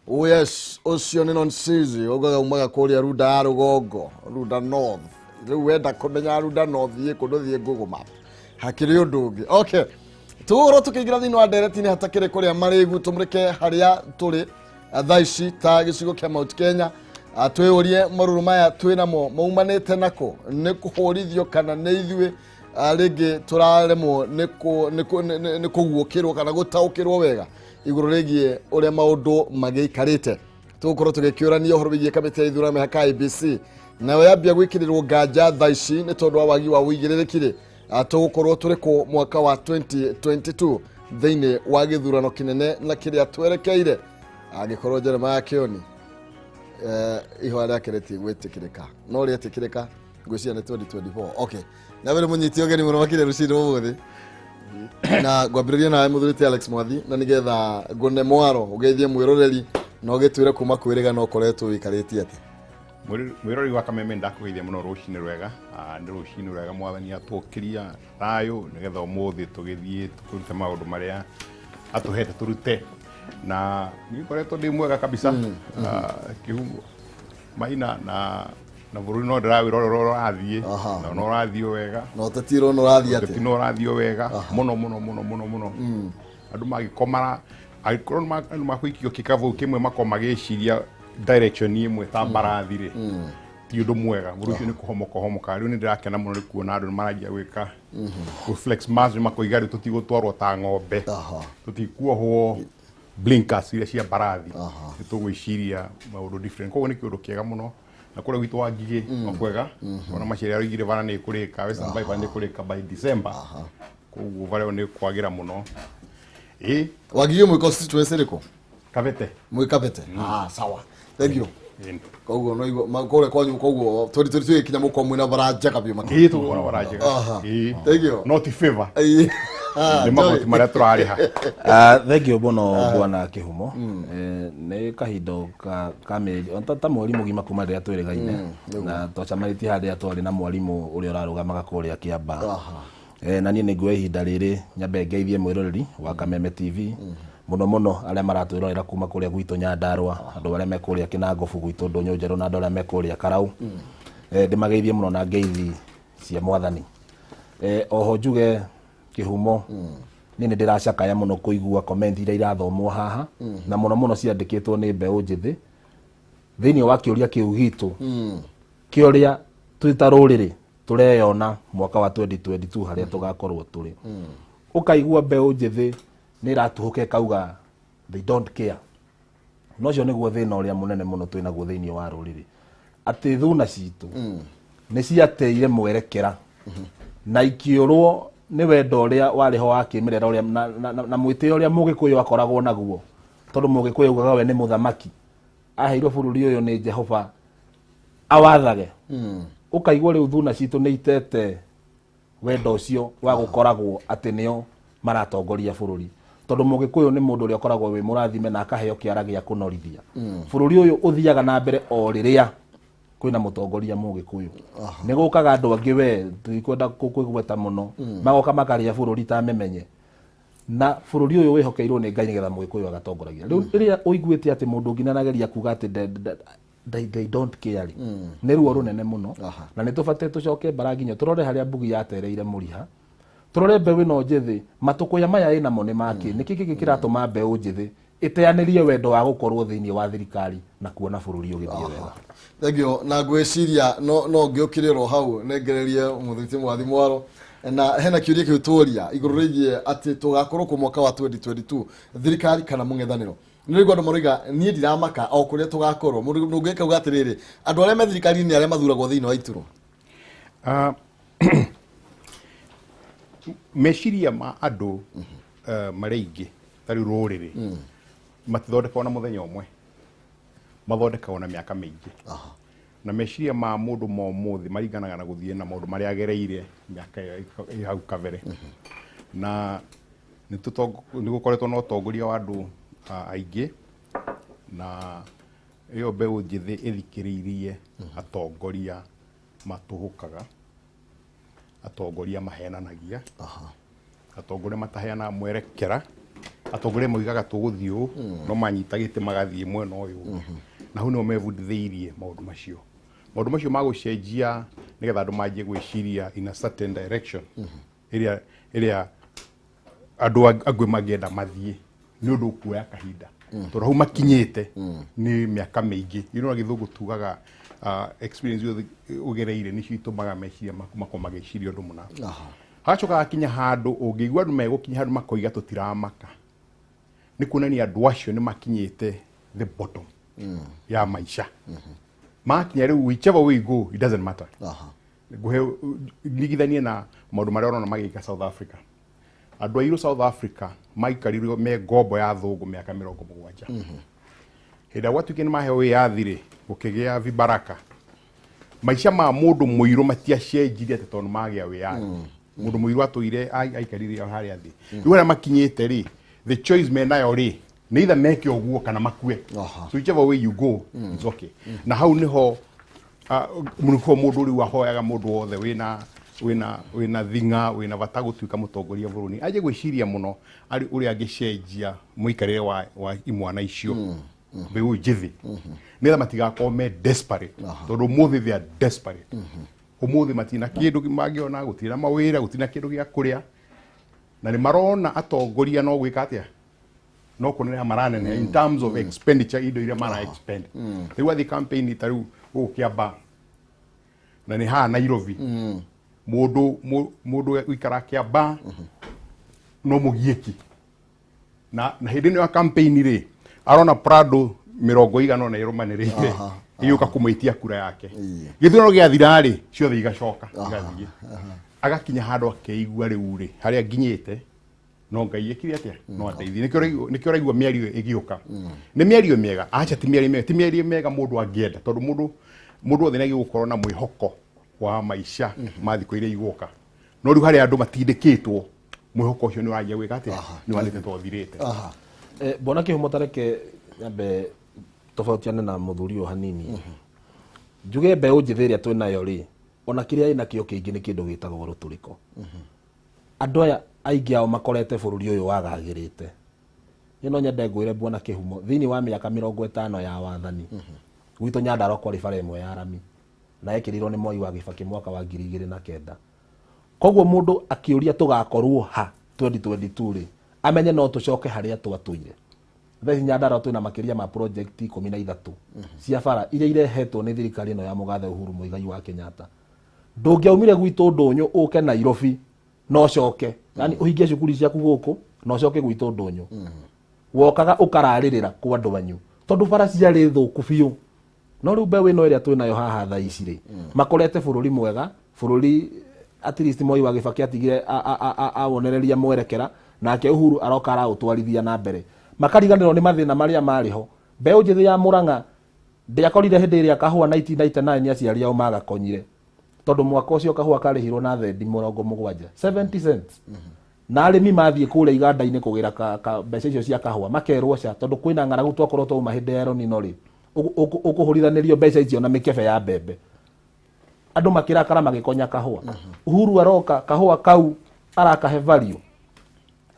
Oh yes, ũcio nĩ Nonsizi ũgaga umaga kũrĩa Runda ya rũgongo, Runda North. Rĩu wenda kũmenya Runda North ĩ kũ, ndũthiĩ Google Map, hakĩrĩ ũndũ ũngĩ. Okay, tũgũkorwo tũkĩingĩra thĩinĩ wa ndereti-inĩ hatakĩrĩ kũrĩa marĩgu, tũmũrĩke harĩa tũrĩ thaa ici ta gĩcigo kĩa Mount Kenya. Twĩyũrie marũrũ maya twĩ namo maumanĩte nako, nĩ kũhũrithio kana nĩ ithuĩ rĩngĩ tũraremwo nĩ kũguũkĩrwo kana gũtaũkĩrwo wega igũrũ rĩgiĩ ũrĩa maũndũ magĩikarĩte. Tũgũkorwo tũgĩkĩũrania ũhoro wĩgiĩ kamĩtĩ ya ithurano mĩhaka IEBC, nayo yambia gwĩkĩrĩrwo nganja thaa ici nĩ tondũ wa wagi wa ũigĩrĩrĩki rĩ, tũgũkorwo tũrĩ kũ mwaka wa 2022 thĩinĩ wa gĩthurano kĩnene na kĩrĩa twerekeire, angĩkorwo Jeremiah Kĩoni ihoya rĩake rĩtigwĩtĩkĩrĩka, no rĩetĩkĩrĩka ngwĩciria nĩ 2024. Okay, na mbere mũnyiti ũgeni mũno makĩria rũcinĩ ũmũthĩ, na ngwambĩrĩria nawe mũthuri Alex Mwathi, na nĩgetha ngũne mwaro ũgeithie mwĩroreri na ũgĩtwĩre kuma kwĩrĩga no ũkoretwo wĩikarĩtie atĩ. Mwĩroreri wa Kameme, ndakũgeithia mũno rũcinĩ rwega. Nĩ rũcinĩ rwega, Mwathani atũkĩria thayũ nĩgetha ũmũthĩ tũgĩthiĩ tũrute maũndũ marĩa atũhete tũrute, na niĩ ngoretwo ndĩ mwega kabisa. Kĩhumo maina na bũrũri no ndĩrawĩrora ũrĩa ũrathiĩ na no ũrathiĩ o wega. Na ũteti ũrona ũrathiĩ ũteti atĩa? No ũrathiĩ o wega mũno mũno mũno mũno mũno. Andũ magĩkomara, angĩkorwo andũ makũikio kĩkabũ kĩmwe makorwo magĩciria direction ĩmwe ta mbarathi rĩ, ti ũndũ mwega. Mũndũ ũcio nĩ kũhomoka homoka. Rĩu nĩ ndĩrakena mũno nĩ kuona andũ nĩ maranjia gwĩka gũ flex muscle, makoiga rĩu tũtigũtwarwo ta ng'ombe, tũtikuohwo blinkers iria cia mbarathi, nĩ tũgwĩciria maũndũ different. Koguo nĩ kĩũndũ kĩega mũno. Na kũrĩa gwitũ wa Ngigĩ no kwega, ona maciari aroigire bara nĩ ĩkũrĩka, Western Bypass nĩ ĩkũrĩka by December, koguo bara ĩyo nĩ kwagĩra mũno, ĩ. Wangigĩ mwĩ constituency ĩrĩkũ? Kabete. Mwĩ Kabete. Ah, sawa, thank you. Koguo no igua kũrĩa kwanyu, koguo 2022 ĩkinya mũkorwo mwĩna bara njega biũ makĩria. Ĩ, tũgũkora bara njega. Ĩ. Thank you. Not favor. Ĩĩ. Nĩ magoti marĩa tũrarĩha. Thank you mũno bwana Kĩhumo. Nĩ kahinda ka mĩeri ta mweri mũgima kuma rĩrĩa twĩrĩgaine na twacemanĩtie harĩa twarĩ na mwarimũ ũrĩa ũrarũgamaga kũrĩa Kĩambaa. Na niĩ nĩ nguoya ihinda rĩrĩ nyambe ngeithie mwĩroreri wa Kameme TV, mũno mũno arĩa maratwĩrorera kuma kũrĩa gwitũ Nyandarũa, andũ arĩa me kũrĩa Kĩnangobu gwitũ Ndũnyũ Njerũ, na andũ arĩa me kũrĩa Karau. Ndĩmageithie mũno na ngeithi cia Mwathani. Oho njuge Kĩhumo, niĩ nĩ ndĩracakaya mũno kũigua comment iria irathomwo haha, na mũno mũno ciandĩkĩtwo nĩ mbeũ njĩthĩ thĩinĩ wa kĩũria kĩu gitũ kĩa ũrĩa twĩ ta rũrĩrĩ tũreyona mwaka wa 2022 harĩa tũgakorwo tũrĩ. Ũkaigua mbeũ njĩthĩ nĩ ĩratuhũka ĩkauga they don't care. No ũcio nĩguo thĩna ũrĩa mũnene mũno twĩ naguo thĩinĩ wa rũrĩrĩ, atĩ thuna citũ nĩ ciateire mwerekera na ikĩũrwo nĩ wendo ũrĩa warĩ ho wa kĩmerera ũrĩa na mwĩtĩo ũrĩa Mũgĩkũyũ akoragwo naguo, tondũ Mũgĩkũyũ augaga we nĩ mũthamaki, aheirwo bũrũri ũyũ nĩ Jehova awathage. Ũkaigua rĩu thuna citũ nĩ itete wendo ũcio wa gũkoragwo atĩ nĩo maratongoria bũrũri, tondũ Mũgĩkũyũ nĩ mũndũ ũrĩa ũkoragwo wĩ mũrathime na akaheo kĩara gĩa kũnorithia bũrũri ũyũ. Ũthiaga na mbere o rĩrĩa kwĩna mũtongoria Mũgĩkũyũ. Nĩ gũkaga andũ angĩ, we tũtikwenda kwĩgweta mũno, magoka makarĩa bũrũri ta memenye, na bũrũri ũyũ wĩhokeirwo nĩ Ngai nĩgetha Mũgĩkũyũ agatongoragia. Rĩu rĩrĩa ũiguĩte atĩ mũndũ ũngĩ nĩarageria kuga atĩ they don't care rĩ, nĩ ruo rũnene mũno. Na nĩ tũbatiĩ tũcoke mbara nginya tũrore harĩa mbugi yatereire mũriha, tũrore mbeũ ĩno njĩthĩ matũkũya maya ĩnamo nĩ makĩ, nĩkĩ gĩkĩ kĩratũma mbeũ njĩthĩ ĩteanĩrie wendo wa gũkorwo thĩinĩ wa thirikari na kuona bũrũri ũgĩthiĩ wega. Thank you. Na ngwĩciria no ngĩũkĩre oro hau nengererie mũthuri Mwathi Mwaro, na hena kĩũria kĩu tũria igũrũ rĩgiĩ atĩ tũgakorwo kũ mwaka wa 2022, thirikari kana mũng'ethanĩro. Nĩ rĩu andũ maroiga niĩ ndiramaka o kũrĩa tũgakorwo. Mũndũ ũngĩkauga atĩrĩrĩ, andũ arĩa me thirikari-inĩ nĩ arĩa mathuragwo thĩinĩ wa iturwa. Meciria ma andũ marĩa aingĩ ta rĩu rũrĩrĩ matithondekagwo na mũthenya ũmwe, mathondekagwo na mĩaka mĩingĩ, na meciria ma mũndũ ma ũmũthĩ maringanaga na gũthiĩ na maũndũ marĩa agereire mĩaka ĩyo ĩ hau kabere. Na nĩ gũkoretwo na ũtongoria wa andũ aingĩ, na ĩyo mbeũ njĩthĩ ĩthikĩrĩirie atongoria matũhũkaga, atongoria mahenanagia, atongoria mataheanaga mwerekera. Atongoria moigaga tũgũthiĩ ũũ, no manyita gĩtĩ magathiĩ mwena ũyũ ũngĩ. Na hau nĩho mebundithĩirie maũndũ macio ma gũcenjia nĩgetha andũ manjie gwĩciria in a certain direction ĩrĩa andũ angĩ mangĩenda mathiĩ. Nĩ ũndũ ũkuoya kahinda tondũ hau makinyĩte nĩ mĩaka mĩingĩ. You know, gĩthũngũ tugaga experience yothe ũgereire nĩcio itũmaga meciria maku makorwo magĩciria ũndũ mũna. Hagacoka gakinya handũ ũngĩigua andũ megũkinya handũ makoiga tũtiramaka, nĩ kuonania andũ acio nĩ makinyĩte the bottom ya maica. Makinya rĩu, whichever way you go, it doesn't matter. Nguhe ringithanie na maũndũ marĩa ũrona magĩka South Africa. Andũ airũ South Africa maikarirwo me ngombo ya thũngũ mĩaka 70. Hĩndĩ ĩrĩa gwatuĩkire nĩ maheo wĩyathi rĩ, gũkĩgĩa vibaraka. Maica ma mũndũ mũirũ matiacenjirie atĩ tondũ magĩa wĩyathi. Mũndũ mũirũ atũire aikarire o harĩa thĩ. Rĩu harĩa makinyĩte rĩ, the choice menayo rĩ, nĩ either meke ũguo kana makue. So whichever way you go, it's okay. Na hau niho nĩho mũndũ rĩu ahoyaga mũndũ wothe wĩna thing'a, wĩna bata gũtuĩka mũtongoria bũrũri anjie gwĩciria mũno arĩ ũrĩa angĩcenjia mũikarĩre wa imwana icio, mbeũ njĩthĩ, nĩgetha matigakorwo me desperate, tondũ ũmũthĩ they are desperate. Ũmũthĩ matina kĩndũ mangĩona, gũtirĩ na mawĩra, gũtirĩ na kĩndũ gĩa kũrĩa, na nĩ marona atongoria no gwĩka atĩa, no kuonereha maraneneha in terms of expenditure, indo iria mara expend. Rĩu athiĩ campaign ta rĩu gũkũ Kĩambaa na nĩ haha Nairobi, mũndũ ũikara Kĩambaa no mũgiĩki na hĩndĩ ĩno ya campaign rĩ, arona Prado mĩrongo igana ona ĩrũmanĩrĩire ĩgĩũka kũmwĩtia kura yake. Gĩthurano gĩathira rĩ, ciothe igacoka igathiĩ. Agakinya handũ akeigua rĩu rĩ, harĩa nginyĩte no Ngai ekire atĩa, no andeithie. Nĩkĩo ũraigua mĩario ĩgĩũka nĩ mĩario mĩega. Acha, ti mĩario mĩega, ti mĩario mĩega mũndũ angĩenda, tondũ mũndũ wothe nĩ gũkorwo na mwĩhoko wa maica ma thikũ iria igũka. No rĩu harĩa andũ matindĩkĩtwo, mwĩhoko ũcio nĩ ũranjia gwĩka atĩa? Nĩ wanĩte tothirĩte. Bwana Kĩhumo, tareke nyambe tofautiane na mũthuri ũyũ hanini. Njuge mbeũ njĩthĩ ĩrĩa twĩnayo rĩ, ona kĩrĩa ĩnakĩo kĩingĩ nĩ kĩndũ gĩtagwo rũtũrĩko. Andũ aya aingĩ ao makorete bũrũri ũyũ wagagĩrĩte. Niĩ no nyende ngwĩre, bwana Kĩhumo, thĩinĩ wa mĩaka 50 ya wathani gwitũ Nyandarua kwarĩ bara ĩmwe ya rami na yekĩrirwo nĩ Mwai wa Gĩbakĩ mwaka wa 2009. Koguo mũndũ akĩũria tũgakorwo ha 2022 rĩ, amenye no tũcoke harĩa twatũire. Thaa ici Nyandarua twĩna makĩria ma project 13 cia bara iria irehetwo nĩ thirikari ĩno ya mũgathe Uhuru Muigai wa Kenyatta. Ndũngĩaumire gwitũ ndũnyũ ũke Nairobi no coke, yani ũhingie cukuru ciaku gũkũ na ũcoke gwitũ ndũnyũ. Wokaga ũkararĩrĩra kwa andũ anyu tondũ bara ciarĩ thũku biũ. No rĩu mbeũ ĩno ĩrĩa twĩnayo haha thaa ici rĩ, makorete bũrũri mwega, bũrũri at least Moi wa Gĩbakĩ atigire awonereria mwerekera, nake Uhuru aroka araũtwarithia na mbere. Makariganĩrwo nĩ mathĩna marĩa marĩ ho. Mbeũ njĩthĩ ya Mũrang'a ndĩakorire hĩndĩ ĩrĩa kahũa 1999 aciari ao magakonyire, tondũ mwaka ũcio kahũa karĩhirwo na thendi 70, 70 cents, na arĩmi mathiĩ kũrĩa iganda-inĩ kũgĩra ka mbeca icio cia kahũa makerwo ca, tondũ kwĩna ng'aragu, twakorwo twauma hĩndĩ ya El Nino rĩ, ũkũhũrithanĩrio mbeca icio na mĩkebe ya mbembe. Andũ makĩrakara magĩkonya kahũa. Uhuru aroka, kahũa kau arakahe value.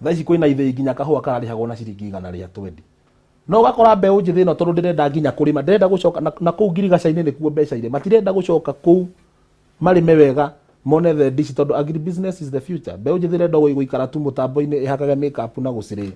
Thaa ici kwĩna ithĩi nginya kahũa kararĩhagwo na ciringi 120. No ũgakora mbeũ njĩthĩ ĩno, tondũ ndĩrenda nginya kũrĩma, ndĩrenda gũcoka na kũu ngirigaca-inĩ nĩkuo mbeca irĩ, matirenda gũcoka kũu marĩme wega mone thendi ici, tondũ agribusiness is the future. Mbeũ njĩthĩ ĩrenda gũikara tu mũtambo-inĩ ĩhakage makeup na gũcirĩ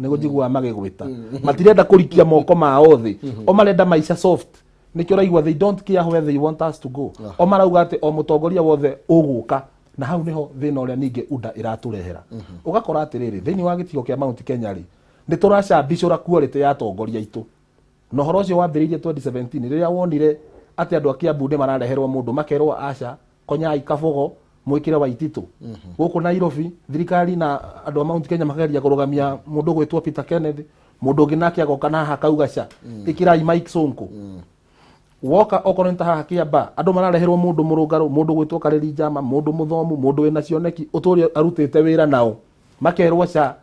nĩ gũnjiguaga magĩgwĩta. Matirenda kũrikia moko mao thĩ, o marenda maica soft. Nĩkĩo ũraigua they don't care where they want us to go. O marauga atĩ o mũtongoria wothe ũgũka. Na hau nĩho thĩna ũrĩa ningĩ UDA ĩratũrehera. Ũgakora atĩrĩrĩ, thĩinĩ wa gĩcigo kĩa Mount Kenya rĩ, nĩ tũracambicũra quality ya atongoria aitũ. Na ũhoro ũcio wambĩrĩirie 2017 rĩrĩa wonire atĩ andũ a Kiambu nĩ marareherwo mũndũ makerwo aca, konyai kabogo mwĩkĩre Waititũ. Gũkũ Nairobi thirikari na andũ a Mount Kenya makageria kũrũgamia mũndũ gwĩtwo Peter Kenneth, mũndũ ũngĩ nake agoka na haha akauga ca, ĩkĩrai Mike Sonko. Woka okorwo nĩ ta haha Kĩamba, andũ marareherwo mũndũ mũrũngarũ, mũndũ gwĩtwo Karĩri Njama, mũndũ mũthomu, mũndũ wĩna cioneki ũtũrĩ arutĩte wĩra nao, makerwo ca,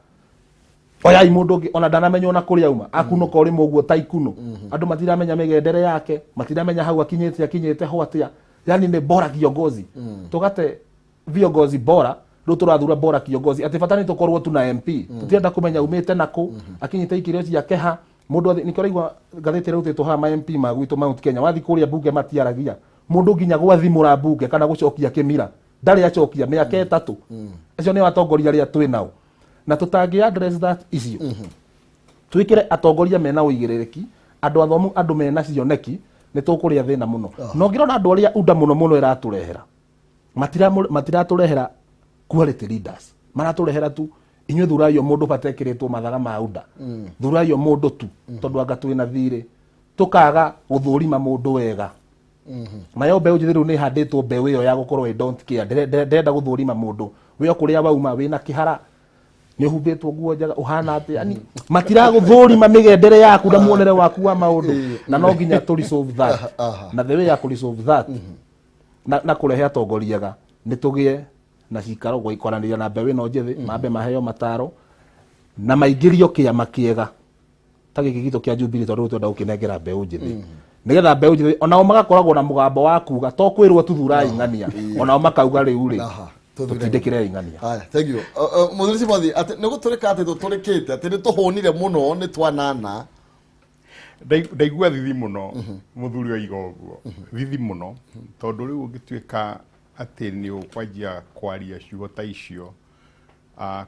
oyai mũndũ ũngĩ ona ndanamenywo na kũrĩa auma, akunũka ũrĩmũ ũguo ta ikunũ. Andũ matiramenya mĩgendere yake, matiramenya hau akinyĩte ho atĩa. Yani nĩ bora kiongozi, tũgate viongozi bora. Rĩu tũrathura bora kiongozi atĩ bata nĩ tũkorwo tu na MP, tũtirenda kũmenya umĩte nakũ, akinyĩte ikĩro ciake ha mũndũ nĩkĩo ũraigua ngathĩti ĩrutĩtwo haha ma MP ma gwitũ Mount Kenya, wathiĩ kũrĩa mbunge matiaragia mũndũ nginya gwathimũra mbunge kana gũcokia kĩmira ndarĩ acokia mĩaka 3. Acio nĩo atongoria arĩa twĩ nao, na tũtangĩ address that issue, twĩkĩre atongoria mena ũigĩrĩrĩki, andũ athomu, andũ mena cioneki, nĩ tũkũrĩa thĩna mũno. Na ũngĩrora andũ arĩa UDA mũno mũno ĩratũrehera, matiratũrehera quality leaders, maratũrehera tu inyuĩ thurai o mũndũ batekĩrĩtwo mathaga ma UDA, thurai o mũndũ tu tondũ anga twĩna thirĩ, tũkaga gũthũrima mũndũ wega. Nayo mbeũ njĩthĩ rĩu nĩ ĩhandĩtwo mbeũ ĩyo ya gũkorwo I don't care, ndĩrenda gũthũrima mũndũ wĩ o kũrĩa wauma, wĩna kĩhara, nĩ ũhumbĩtwo nguo njega, ũhana atĩa, yani matiragũthũrima mĩgendere yaku na muonere waku wa maũndũ, na no nginya tũ resolve that. Na the way ya kũ resolve that na kũrehe atongoria ega nĩ tũgĩe na cikaro kwaranĩria na mbeũ ĩno njĩthĩ, mambe maheo mataro na maingĩrio kĩama kĩega ta gĩkĩ gitũ kĩa Jubilee, tondũ rĩu twenda gũkĩnengera mbeũ njĩthĩ, nĩgetha mbeũ njĩthĩ onao magakoragwo na mũgambo wa kuga, to kwĩrwo tu thurai ng'ania, onao makauga rĩu rĩ tũtindĩkĩrei ng'ania. Haya, thank you. Mũthuri Cimathi, atĩ nĩ gũtũrĩka atĩ tũtũrĩkĩte, atĩ nĩ tũhũnire mũno, nĩ twanana. Ndaigua thithi mũno mũthuri oiga ũguo, thithi mũno, tondũ rĩu ũngĩtuĩka atĩ nĩ ũkwanjia kwaria ciugo ta icio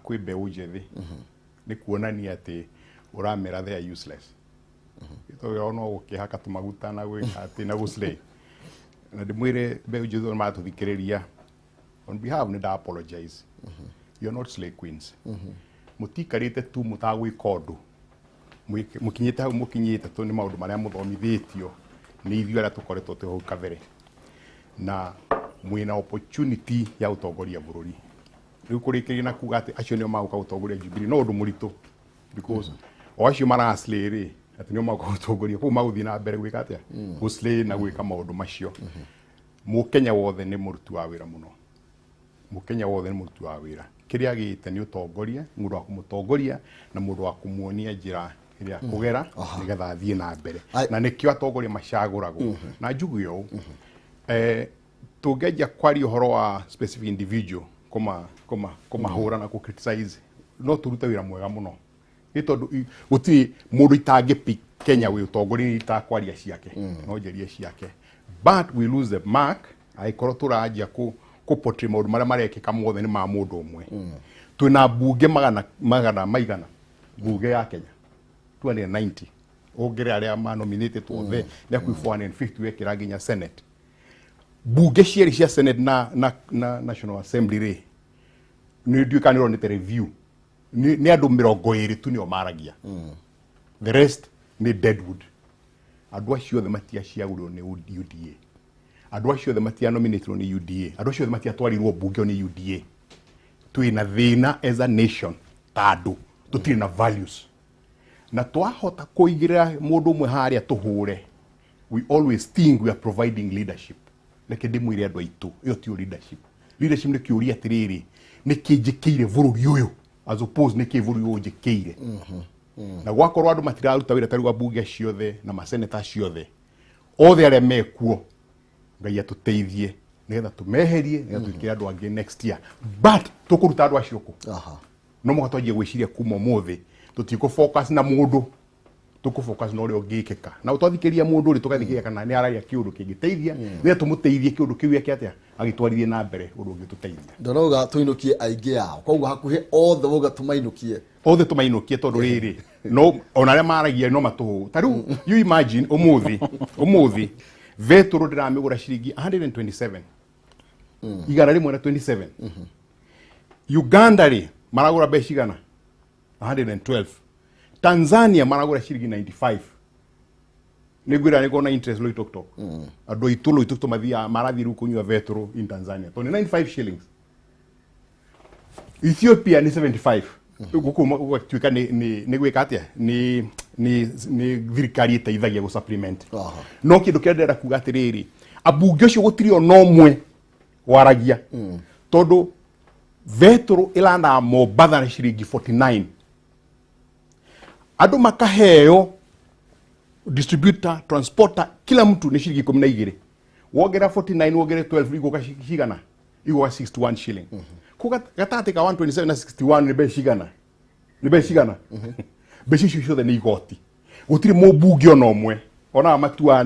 kwĩ mbeũ njĩthĩ, nĩ kuonania atĩ ũramera they are useless, tondũ no gũkĩhaka tũmaguta na gwĩka atĩ na gũslay. Na ndĩmwĩre mbeũ njĩthĩ maratũthikĩrĩria, on behalf nĩ nda apologize, you're not slay queens. Mũtikarĩte tu mũtagwĩka ũndũ, mũkinyĩte hau mũkinyĩte tu nĩ maũndũ marĩa mũthomithĩtio nĩ ithuĩ arĩa tũkoretwo twĩ hau kabere, na mwĩna opportunity ya gũtongoria bũrũri. Rĩu kũrĩkĩrĩria na kuga atĩ acio nĩo magũka gũtongoria Jubilee no ũndũ mũritũ, because o acio maraslay rĩ, atĩ nĩo magũka gũtongoria kũu, magũthiĩ na mbere gwĩka atĩa? Gũslay na gwĩka maũndũ macio. Mũkenya wothe nĩ mũruti wa wĩra mũno, Mũkenya wothe nĩ mũruti wa wĩra. Kĩrĩa agĩte nĩ ũtongoria, mũndũ wa kũmũtongoria na mũndũ wa kũmuonia njĩra ĩrĩa kũgera nĩgetha athiĩ na mbere. Na nĩkĩo atongoria macagũragwo. Na njuge ũũ, tũngĩanjia kwaria ũhoro wa specific individual, kũmahũra na kũ criticize, no tũrute wĩra mwega mũno, nĩ tondũ gũtirĩ mũndũ itangĩpi Kenya wĩ ũtongoria itakwaria ciake, no njarie ciake, but we lose the mark angĩkorwo tũranjia kũ portray maũndũ marĩa marekĩka mothe nĩ ma mũndũ ũmwe. Twĩna mbunge magana magana maigana, mbunge ya Kenya 290, ũngĩrĩa arĩa manominated othe nĩ hakuhĩ 450, wekĩra nginya Senate, mbunge cierĩ cia Senate na National Assembly rĩ, nĩ ndiũĩ kana nĩ ũronete review, nĩ andũ 20 tu nĩo maragia, the rest nĩ deadwood. Andũ acio othe matiaciagũrirwo nĩ UDA, andũ acio othe matianominatirwo nĩ UDA, andũ acio othe matiatwarirwo mbunge nĩ UDA. Twĩna thĩna as a nation ta andũ, tũtirĩ na values, na twahota kũigĩrĩra mũndũ ũmwe harĩa tũhũre, we always think we are providing leadership. Reke ndĩmwĩre andũ aitũ, ĩyo tiyo leadership. Leadership nĩ kĩũria atĩrĩrĩ, nĩ kĩ njĩkĩire bũrũri ũyũ, as opposed nĩ kĩ bũrũri ũyũ njĩkĩire. Na gwakorwo andũ matiraruta wĩra ta rĩu, ambunge ciothe na maseneta ciothe othe arĩa mekuo, Ngai atũteithie nĩgetha tũmeherie, nĩgetha twĩkĩre andũ angĩ next year. But tũkũruta andũ acio kũ? No mũhaka twanjie gwĩciria kuma ũmũthĩ, tũtikũ focus na mũndũ, tũkũ focus na ũrĩa ũngĩkĩka. Na twathikĩria mũndũ rĩ, tũgathikĩria kana nĩ araria kĩũndũ kĩngĩteithia, nĩgetha tũmũteithie kĩũndũ kĩu eke atĩa, agĩtwarithie na mbere ũndũ ũngĩtũteithia. Ndorauga tũinũkie aingĩ ao, koguo hakuhĩ othe wauga tũmainũkie. Othe tũmainũkie, tondũ rĩrĩ, no ona arĩa maragia no matũhũ. Ta rĩu you imagine ũmũthĩ betũrũ ndĩramĩgũra ciringi 127, 127. Uganda rĩ, maragũra mbeca igana 112. Tanzania maragũra ciringi 95. Nĩ ngwĩra nĩ na interest Loitoktok, andũ aitũ Loitoktok mathiaga, marathiĩ rĩu kũnyua betũrũ in Tanzania tondũ nĩ 95 shillings. Ethiopia nĩ 75. Gũkũ gũgatuĩka nĩ gwĩka atĩa, nĩ thirikari ĩteithagia gũ supplement. No kĩndũ kĩrĩa ndĩrenda kuga atĩrĩrĩ, ambunge ũcio gũtirĩ ona ũmwe waragia, tondũ betũrũ ĩlandaga Mombatha na ciringi 49, andũ makaheo, distributor, transporter, kila mtu nĩ ciringi 12. Wongera 49, wongere 12, igũka cigana? Igũka 61 shilling. Kũ gatagatĩ ka 127 na 61 nĩ mbeca cigana? Nĩ mbeca cigana? Mbeca icio ciothe nĩ igoti. Gũtirĩ mũmbunge ona ũmwe onaga matuaga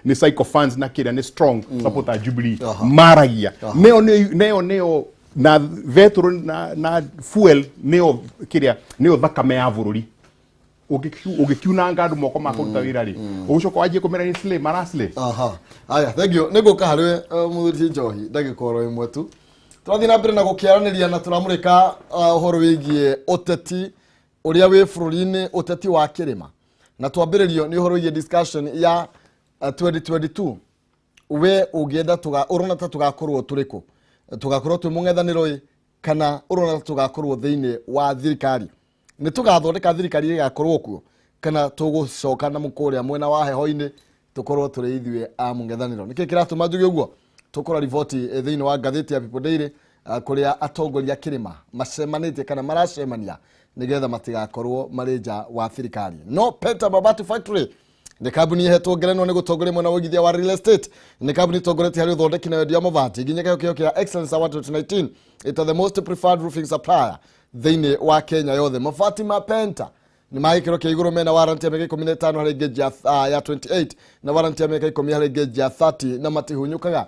nĩ sycophants na kĩrĩa nĩ strong supporter a Jubilee maragia neo na vetro na fuel nĩyo kĩrĩa nĩyo thakame ya bũrũri. Ũgĩkiunanga andũ moko ma kũruta wĩra rĩ, ũgũcoka wanjie kũmera nĩ slay maraslay. Aha, aya, thank you. Nĩ ngũka harĩ mũthuri ti Njohi ndagĩka oro ĩmwe tu. Tũrathiĩ na mbere na gũkĩaranĩria na tũramũrĩka ũhoro wĩgiĩ ũteti ũrĩa wĩ bũrũri-inĩ, ũteti wa kĩrĩma, na twambĩrĩrio nĩ ũhoro wĩgiĩ discussion ya 2022. We ũngĩenda ũrona ta tũgakorwo tũrĩ kũ? Tũgakorwo twĩ mũng'ethanĩro ĩ, kana ũrona ta tũgakorwo thĩinĩ wa thirikari? Nĩ tũgathondeka thirikari ĩgakorwo kuo, kana tũgũcoka na mũkũrĩa mwena wa heho-inĩ tũkorwo tũrĩ ithuĩ a mũng'ethanĩro? Nĩkĩ kĩratũma njuge ũguo? Tũkora riboti thĩinĩ wa ngathĩti ya People Daily, kũrĩa atongoria kĩrĩma macemanĩtie kana maracemania nĩgetha matigakorwo marĩ nja wa thirikari. No Penta Mabati Factory nĩ kambuni ĩhetwo ngerenwa nĩ gũtongoria mwena wa ũigithia wa real estate. Nĩ kambuni ĩtongoretie harĩ ũthondeki na wendia wa mabati nginya kĩheo kĩo kĩa Excellence Award 2019 ĩta the most preferred roofing supplier thĩinĩ wa Kenya yothe. Mabati ma Penta nĩ ma gĩkĩro kĩa igũrũ, mena warranty ya mĩaka 15 harĩ gauge ya 28 na warranty ya mĩaka 10 harĩ gauge ya 30, na matihunyũkaga.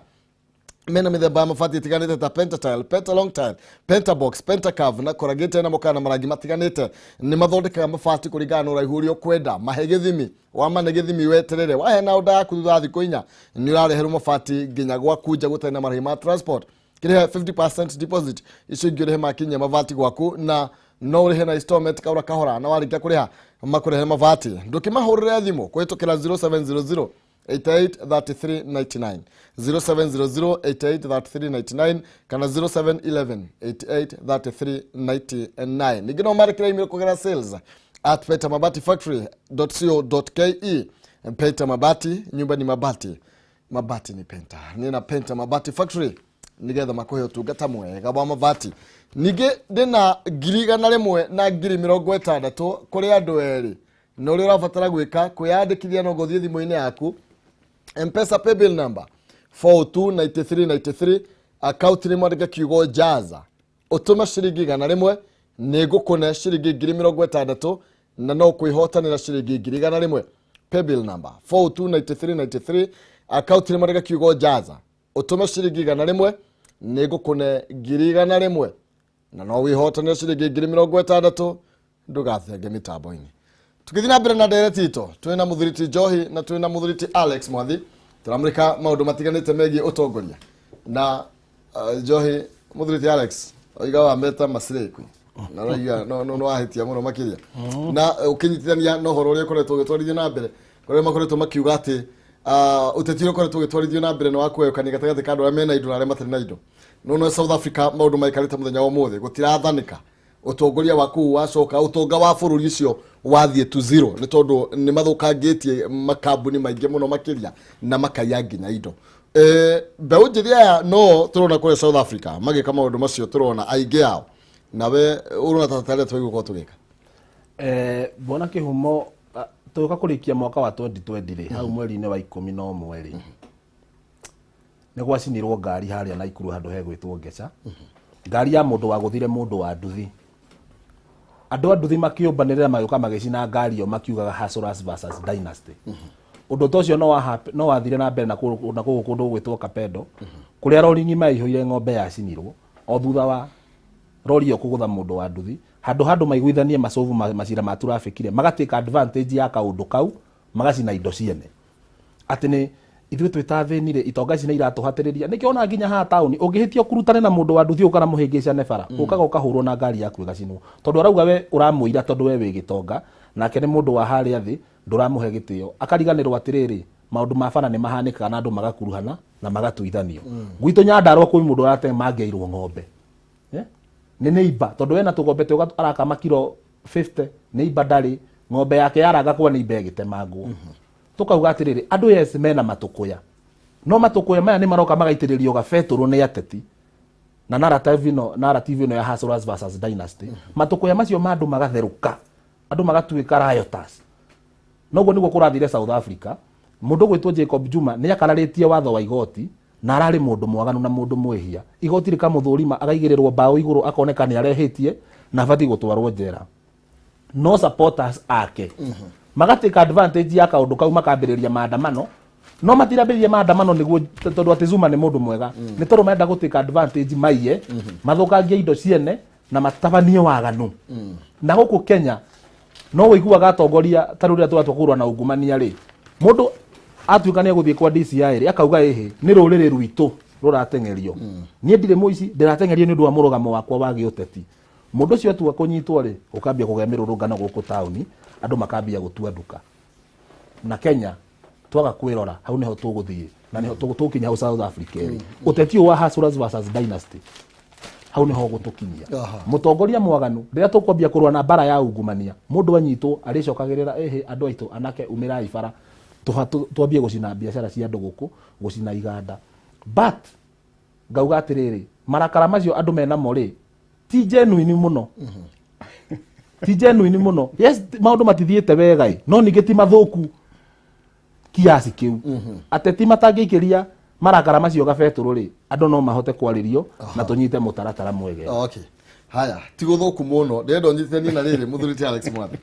Mena mĩthemba ya mabati ĩtiganĩte ta pentatile, pentalong tile, pentabox, pentacurve na corrugated, na mũkana marangi matiganĩte. Nĩ mathondekaga mabati kũringana na ũraihu ũrĩa ũkwenda. Mahe gĩthimi, wamane gĩthimi weterere, waheana order yaku thutha wa thikũ 4 nĩ ũrareherwo mabati nginya gwaku nja gũtarĩ na marĩhi ma transport. Kĩrĩha 50% deposit, icio ingĩ ũrĩhe makinyia mabati gwaku, na no ũrĩhe na installment kahora kahora, na warĩkia kũrĩha makũrehe mabati. Ndũkĩmahũrĩre thimũ kũhĩtũkĩra 0700 88 33 99, 0700 88 33 99 kana 0711 88 33 99. Ningĩ no marĩkĩre email kũgerera sales@pentamabati.factory.co.ke. Penta Mabati, nyumba ni mabati, mabati ni Penta. Nĩ na Penta Mabati Factory nigetha makũhe ũtungata mwega wa mabati. Ningĩ ndĩna 100,000 na 60,000 kũrĩ andũ erĩ, na ũrĩa ũrabatara gwĩka kwĩyandĩkithia no gũthiĩ thimũ-inĩ yaku, Mpesa paybill number 429393, account nĩ mwandĩke kiugo jaza, ũtũme ciringi 100, nĩ ngũkũne ciringi 60,000, na no kwĩhotanĩra ciringi 100,000. Paybill number 429393, account nĩ mwandĩke kiugo jaza, ũtũme ciringi 100, nĩ ngũkũne 100,000, na no wĩhotanĩre ciringi 60,000. Ndũgathenge mĩtambo-inĩ. Tũgĩthiĩ na mbere na ndereti itũ, twĩna mũthuri ti Njohi na twĩna mũthuri ti Alex Mwathi. Tũramũrĩka maũndũ matiganĩte megiĩ ũtongoria na Njohi. Mũthuri ti Alex oiga wa meta masirĩku na ũraiga no wahĩtia mũno makĩria na ũkĩnyitithania na ũhoro ũrĩa ũkoretwo ũgĩtwarithio na mbere, kũrĩa makoretwo makiuga atĩ ũteti ũrĩa ũkoretwo ũgĩtwarithio na mbere nĩ wa kũgayũkania gatagatĩ ka andũ arĩa mena indo na arĩa matarĩ na indo. No South Africa maũndũ maikarĩte mũthenya wa ũmũthĩ gũtirathanĩka. Ũtongoria wa kũu wacoka, ũtonga wa bũrũri ũcio wathiĩ to zero, nĩ tondũ nĩ mathũkangĩtie makambuni maingĩ mũno makĩria na makaiya nginya indo. Mbeũ njĩthĩ aya no tũrona kũrĩa South Africa magĩka maũndũ macio, tũrona aingĩ ao. Nawe ũrona ta tarĩa twagĩrĩirwo gũkorwo tũgĩka? Bwana Kĩhumo, tũgĩũka kũrĩkia mwaka wa 2020 rĩ, hau mweri-inĩ wa 11 rĩ, nĩ gwacinirwo ngari harĩa Naikuru handũ hegwĩtwo Ngeca, ngari ya mũndũ wagũthire mũndũ wa nduthi. Andũ a nduthi makĩũmbanĩrĩra, magĩũka magĩcina ngari ĩyo, makiugaga hustlers versus dynasty. Ũndũ ta ũcio no wathire na mbere na kũu kũndũ gwĩtwo Kapendo, kũrĩa rori ng'ima yaihũire ng'ombe yacinirwo o thutha wa rori ĩyo kũgũtha mũndũ wa nduthi. Handũ maiguithanie macovu macira ma traffic rĩ, magatĩka advantage ya kaũndũ kau, magacina indo ciene, atĩ nĩ ithuĩ twĩ ta athĩni rĩ, itonga ici nĩ iratũhatĩrĩria. Nĩkĩo ona nginya haha taũni ũngĩhĩtia ũkurutane na mũndũ wa nduthi ũũ kana mũhĩngĩcane bara, ũkaga ũkahũrwo na ngari yaku ĩgacinwo, tondũ arauga we ũramũira tondũ we wĩ gĩtonga nake nĩ mũndũ wa harĩa thĩ, ndũramũhe gĩtĩo. Akariganĩrwo atĩrĩrĩ, maũndũ ma bara nĩ mahanĩkaga na andũ magakuruhana na magatuithanio. Gwitũ Nyandarua kwĩ mũndũ ũratemangĩirwo ng'ombe. Nĩ neighbor, tondũ wena tũgombe twega arakama kiro 50, neighbor ndarĩ ng'ombe yake yaranga kwa neighbor ĩgĩtemangwo. Tũkauga atĩrĩrĩ, andũ yes mena matũkũya, no matũkũya maya nĩ maroka magaitĩrĩrio gabetũrũ nĩ ateti na narrative ĩno ya hustlers versus dynasty. Matũkũya macio ma andũ magatherũka, andũ magatuĩka rioters. Noguo nĩguo kũrathire South Africa. Mũndũ gwĩtwo Jacob Juma nĩ akararĩtie watho wa igoti. Na ararĩ mũndũ mwaganu na mũndũ mwĩhia, igoti rĩkamũthũrima, agaigĩrĩrwo mbaũ igũrũ, akoneka nĩ arehĩtie na abatiĩ gũtwarwo njera, no supporters ake magatake advantage ya kaũndũ kau, makambĩrĩria maandamano. No matirambĩrĩria maandamano nĩguo tondũ atĩ Zuma nĩ mũndũ mwega, nĩ tondũ marenda gũtake advantage, maiye, mathũkangie indo ciene na matabanie waganu. Na gũkũ Kenya no wĩiguaga atongoria ta rĩu rĩrĩa tũratua kũrũa na ungumania rĩ, mũndũ atuĩka nĩ egũthiĩ kwa DCI rĩ, akauga ĩhĩ nĩ rũrĩrĩ rwitũ rũrateng'erio, niĩ ndirĩ mũici, ndĩrateng'erio nĩ ũndũ wa mũrũgamo wakwa wa gĩũteti. Mũndũ ũcio atua kũnyitwo rĩ, ũkambia kũgĩa mĩrũrũngano gũkũ taũni, andũ makambia gũtua nduka. Na Kenya twaga kwĩrora, hau nĩho tũgũthiĩ na nĩho tũgũkinya hau South Africa ĩrĩ. Ũteti ũyũ wa hustlers versus dynasty, hau nĩho gũtũkinyia. Mũtongoria mwaganu, rĩrĩa tũkwambia kũrũa na mbara ya ungumania, mũndũ anyitwo arĩcokagĩrĩra ĩhĩ, andũ aitũ anake umĩrai bara, twambie gũcina biacara cia andũ gũkũ, gũcina iganda. But ngauga atĩrĩrĩ, marakara macio andũ menamo rĩ, ti genuine mũno, ti genuine mũno. Yes, maũndũ matithiĩte wega ĩ, no ningĩ ti mathũku kiasi kĩu ateti matangĩikĩria marakara macio gabetũrũ rĩ, andũ no mahote kwarĩrio na tũnyite mũtaratara mwega. Okay, haya, ti gũthũku mũno. Ndĩrenda ũnyitithanie na rĩrĩ, mũthuri ti Alex Mwathi.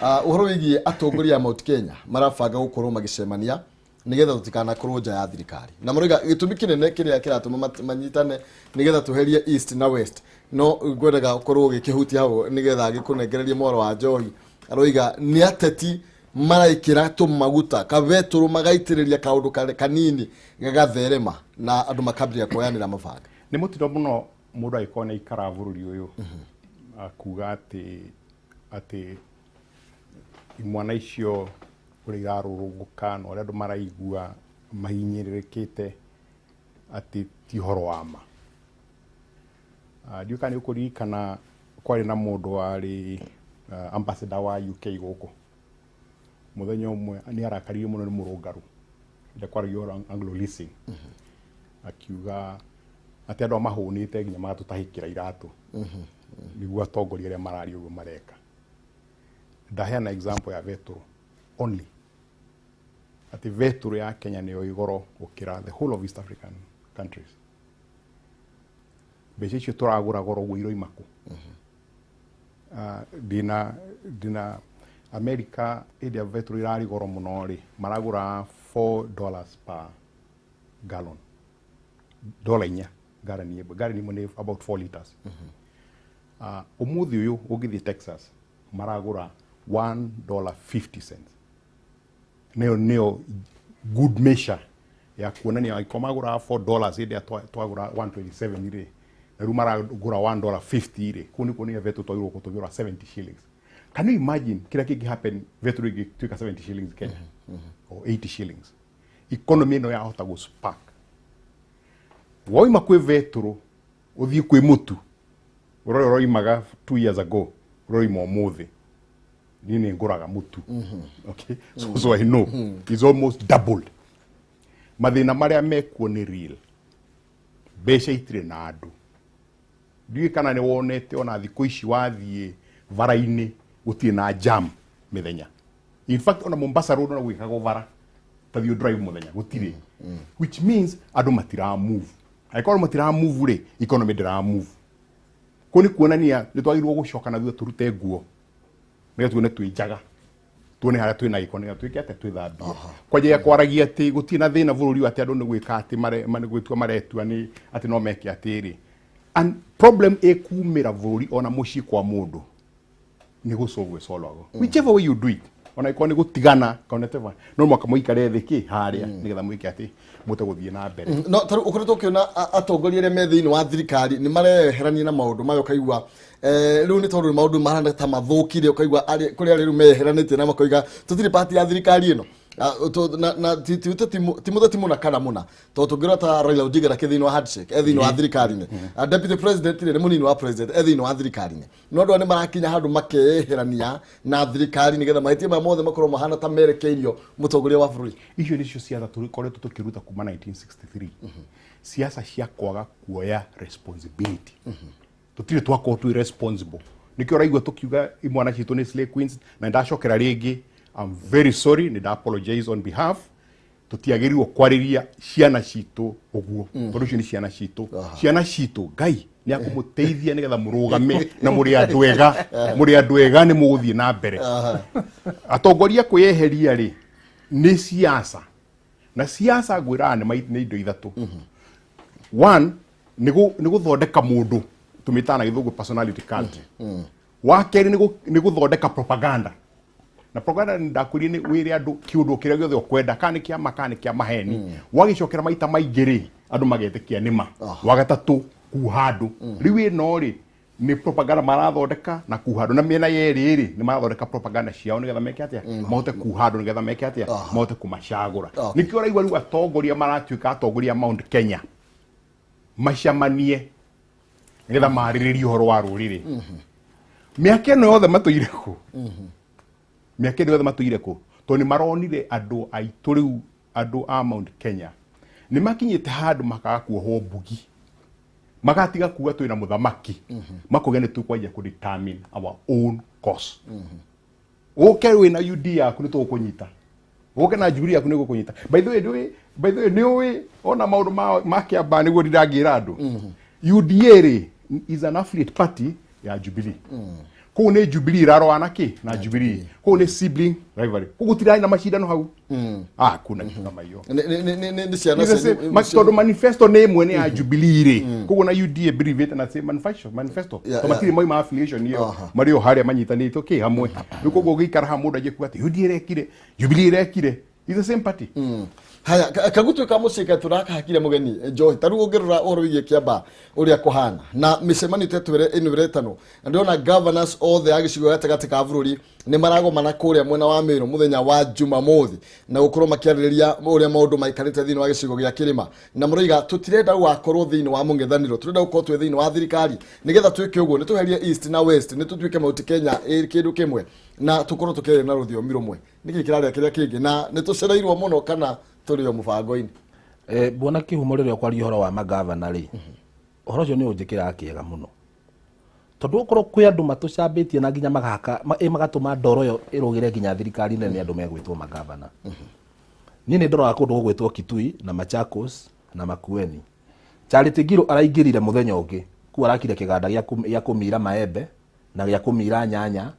Ũhoro wĩgiĩ atongoria a Mount Kenya marabanga gũkorwo magĩcemania nĩgetha tũtikanakorwo nja ya thirikari, na maroiga gĩtũmi kĩnene kĩrĩa kĩratũma manyitane nĩgetha tũherie East na West. No ngwendaga ũkorwo ũgĩkĩhutia hau nĩgetha gĩkũnengererie mwaro wa njohi. Aroiga nĩ ateti maraikĩra tũmaguta kabetũrũ, magaitĩrĩria kaũndũ kanini gagatherema na andũ makambĩrĩria kuoyanĩra mabanga. Nĩ mũtino mũno mũndũ angĩkorwo nĩ aikara bũrũri ũyũ akuga atĩ imwana icio ũrĩa irarũrũngũka na ũrĩa andũ maraigua mahinyĩrĩrĩkĩte atĩ ti ũhoro wa ma. Ndiũĩ kana nĩ ũkũririkana kwarĩ na mũndũ warĩ ambassador wa UK gũkũ. Mũthenya ũmwe nĩ arakaririo mũno nĩ mũrũngarũ rĩrĩa kwaragio ũhoro wa Anglo Leasing, akiuga atĩ andũ aya mahũnĩte nginya magatũtahĩkĩra iratũ nĩguo atongoria arĩa mararia ũguo mareka. Ndaheana example ya betũrũ only, atĩ betũrũ ya Kenya nĩyo igoro gũkĩra the whole of East African countries. Mbeca icio tũragũra goro ũguo iroima kũ? Ndĩna America, hĩndĩ ya betũrũ ĩrarĩ goro mũno rĩ, maragũra $4 per gallon, dola 4 ngarani ĩmwe. Ngarani ĩmwe nĩ about 4 liters. Ũmũthĩ ũyũ ũngĩthiĩ Texas maragũra $1.50. Nĩyo good measure ya kuonania angĩkorwo magũraga $4 hĩndĩ ĩrĩa twagũra 127 rĩ, na rĩu maragũra $1.50 rĩ, kũu nĩ kuonania betũrũ twagĩrĩirwo gũtũgĩra 70 shillings. Can you imagine kĩrĩa kĩngĩ happen betũrũ ĩngĩtuĩka 70 shillings Kenya or 80 shillings? Economy ĩno yahota gũ spark. Woima kwĩ betũrũ ũthiĩ kwĩ mũtu ũrĩa ũroimaga 2 years ago, ũroima ũmũthĩ. Niĩ nĩ ngũraga mũtu, okay? So I know it's almost doubled. Mathĩna marĩa mekuo nĩ real, mbeca itirĩ na andũ. Ndiũĩ kana nĩ wonete ona thikũ ici wathiĩ bara-inĩ gũtirĩ na jam mĩthenya. In fact, ona Mombasa Road ona gwĩkagwo bara ta thiĩ drive mũthenya gũtirĩ, which means andũ matira move. Angĩkorwo matira move rĩ, economy ndĩra move. Kũu nĩ kuonania nĩ twagĩrĩirwo gũcoka na thutha, tũrute nguo nĩgetha tuone twĩ njaga, tuone harĩa twĩna gĩko nĩgetha twĩke atĩa, twĩthambie. Kwanjia kwaragia atĩ gũtirĩ na thĩna bũrũri ũyũ, atĩ andũ nĩ gwĩka atĩ nĩ gwĩtua maretua nĩ atĩ no meke atĩrĩ, and problem ĩkumĩra bũrũri ona mũciĩ kwa mũndũ nĩ gũcogwo ĩcolwagwo, whichever way you do it, ona ĩkorwo nĩ gũtigana kana whatever, no mwaka mũikare thĩ kĩ harĩa nĩgetha mwĩke atĩ mũte gũthiĩ na mbere. No tarĩu ũkoretwo ũkĩona atongoria arĩa me thĩinĩ wa thirikari nĩ mareherania na maũndũ maya, ũkaigua rĩu nĩ tondũ maũndũ mahana ta mathũkire, ũkaigua kũrĩ arĩa rĩu meyeheranĩtie na makoiga tũtirĩ pati ya thirikari ĩno. Na ti mũteti mũna kana mũna, tondũ tũngĩrora ta Raila Odinga ndakĩ thĩinĩ wa handshake, e thĩinĩ wa thirikari-inĩ. Deputy president rĩ, nĩ mũnini wa president, e thĩinĩ wa thirikari-inĩ, no andũ aya nĩ marakinya handũ makeyeherania na thirikari nĩgetha mahĩtia maya mothe makorwo mahana ta merekeirio mũtongoria wa bũrũri. Icio nĩcio ciatha tũkoretwo tũkĩruta kuma 1963, siasa cia kwaga kuoya responsibility. Tũtirĩ twakorwo twĩ responsible, nĩkĩo ũraigua tũkiuga imwana citũ nĩ slay queens. Na ndacokera rĩngĩ, I'm very sorry, nĩ nda apologize on behalf, Tũtiagĩrĩirwo kwarĩria ciana citũ ũguo, tondũ icio nĩ ciana citũ. Ciana citũ, Ngai nĩ akũmũteithia nĩgetha mũrũgame na mũrĩ andũ ega, mũrĩ andũ ega, nĩ mũgũthiĩ na mbere. Atongoria kwĩyeheria rĩ, nĩ siasa, na siasa ngwĩraga nĩ indo ithatũ. One, nĩ gũthondeka mũndũ, tũmĩtaga na Gĩthũngũ personality cult. Wa kerĩ, nĩ gũthondeka propaganda, na propaganda nĩ ndakwĩrire nĩ wĩre andũ kĩũndũ kĩrĩa gĩothe ũkwenda, kana nĩ kĩa ma kana nĩ kĩa maheni. Wagĩcokera maita maingĩ rĩ, andũ magetĩkia nĩ ma. Wa gatatũ, kuha andũ. Rĩu ĩno rĩ, nĩ propaganda marathondeka na kuha andũ, na mĩena yerĩ rĩ, nĩ marathondeka propaganda ciao nĩgetha meke atĩa? Mahote kuha andũ, nĩgetha meke atĩa? Mahote kũmacagũra. Nĩkĩo ũraigua rĩu atongoria maratuĩka atongoria a Mount Kenya macamanie nĩgetha marĩrĩrie ũhoro wa rũrĩrĩ. Mĩaka ĩno yothe matũire kũ? Mĩaka ĩno yothe matũire kũ? Tondũ nĩ maronire andũ aitũ rĩu, andũ a Mount Kenya nĩ makinyĩte handũ makaga kuohwo mbugi, magatiga kuga twĩna mũthamaki, makauga nĩ tũkwanjia kũ determine our own course. Ũke wĩna UD yaku, nĩ tũgũkũnyita. Ũke na Jubilee yaku, nĩ gũkũnyita. By the way, ndũĩ, by the way, nĩ ũĩ ona maũndũ ma kĩamba nĩguo ndingĩra andũ, UDA rĩ, is an affiliate party ya Jubilee. Kũu nĩ Jubilee ĩrarũa na kĩ? Na Jubilee. Kũu nĩ sibling rivalry, kũu gũtirarĩ na macindano hau. Ah, kuna kitu kama hiyo. Nĩ ciana It's the same. Tondũ manifesto nĩ ĩmwe, nĩ ya Jubilee rĩ, koguo na UDA believe na same manifesto. Tondũ matirĩ moima affiliation ĩyo, marĩ o harĩa manyitanĩtwo kĩ hamwe. Rĩu koguo ũgĩikara haha, mũndũ anjie kuga atĩ UDA ĩrekire, Jubilee ĩrekire, it's the same party. Haya, kagutu ka mũciĩ ka tũrakahakire mũgeni njohi. Ta rĩu ũngĩrora ũhoro wĩgiĩ Kĩamba ũrĩa kũhana na mĩcemanio tetwĩre ĩno ĩretanwo, na ndĩrona governors othe a gĩcigo gatagatĩ ka bũrũri nĩ maragomana kũrĩa mwena wa Meru mũthenya wa Jumamothi na gũkorwo makĩarĩrĩria ũrĩa maũndũ maikarĩte thĩinĩ wa gĩcigo gĩa kĩrĩma, na mũroiga tũtirenda gũgakorwo thĩinĩ wa mũng'ethanĩro, tũrenda gũkorwo twĩ thĩinĩ wa thirikari. Nĩgetha twĩke ũguo, nĩ tũherie East na West, nĩ tũtuĩke Mount Kenya ĩ kĩndũ kĩmwe na tũkorwo tũkĩaria na rũthiomi rũmwe. Nĩkĩ kĩrarĩa kĩrĩa kĩngĩ na nĩ tũcereirwo mũno kana tũrĩ o mũbango-inĩ? Bwana Kĩhumo, rĩrĩa ũkwaria ũhoro wa magavana rĩ, ũhoro ũcio nĩ ũnjĩkĩraga kĩega mũno, tondũ okorwo kwĩ andũ matũcambĩtie na nginya magaka magatũma ndoro ĩyo ĩrũgĩre nginya thirikari nene, andũ megwĩtwo magavana. Niĩ nĩ ndoraga kũndũ gũgwĩtwo Kitui na Machakos na Makueni. Charity Ngiru araingĩrire mũthenya ũngĩ kuu, arakire kĩganda gĩa kũmira maembe na gĩa kũmira nyanya,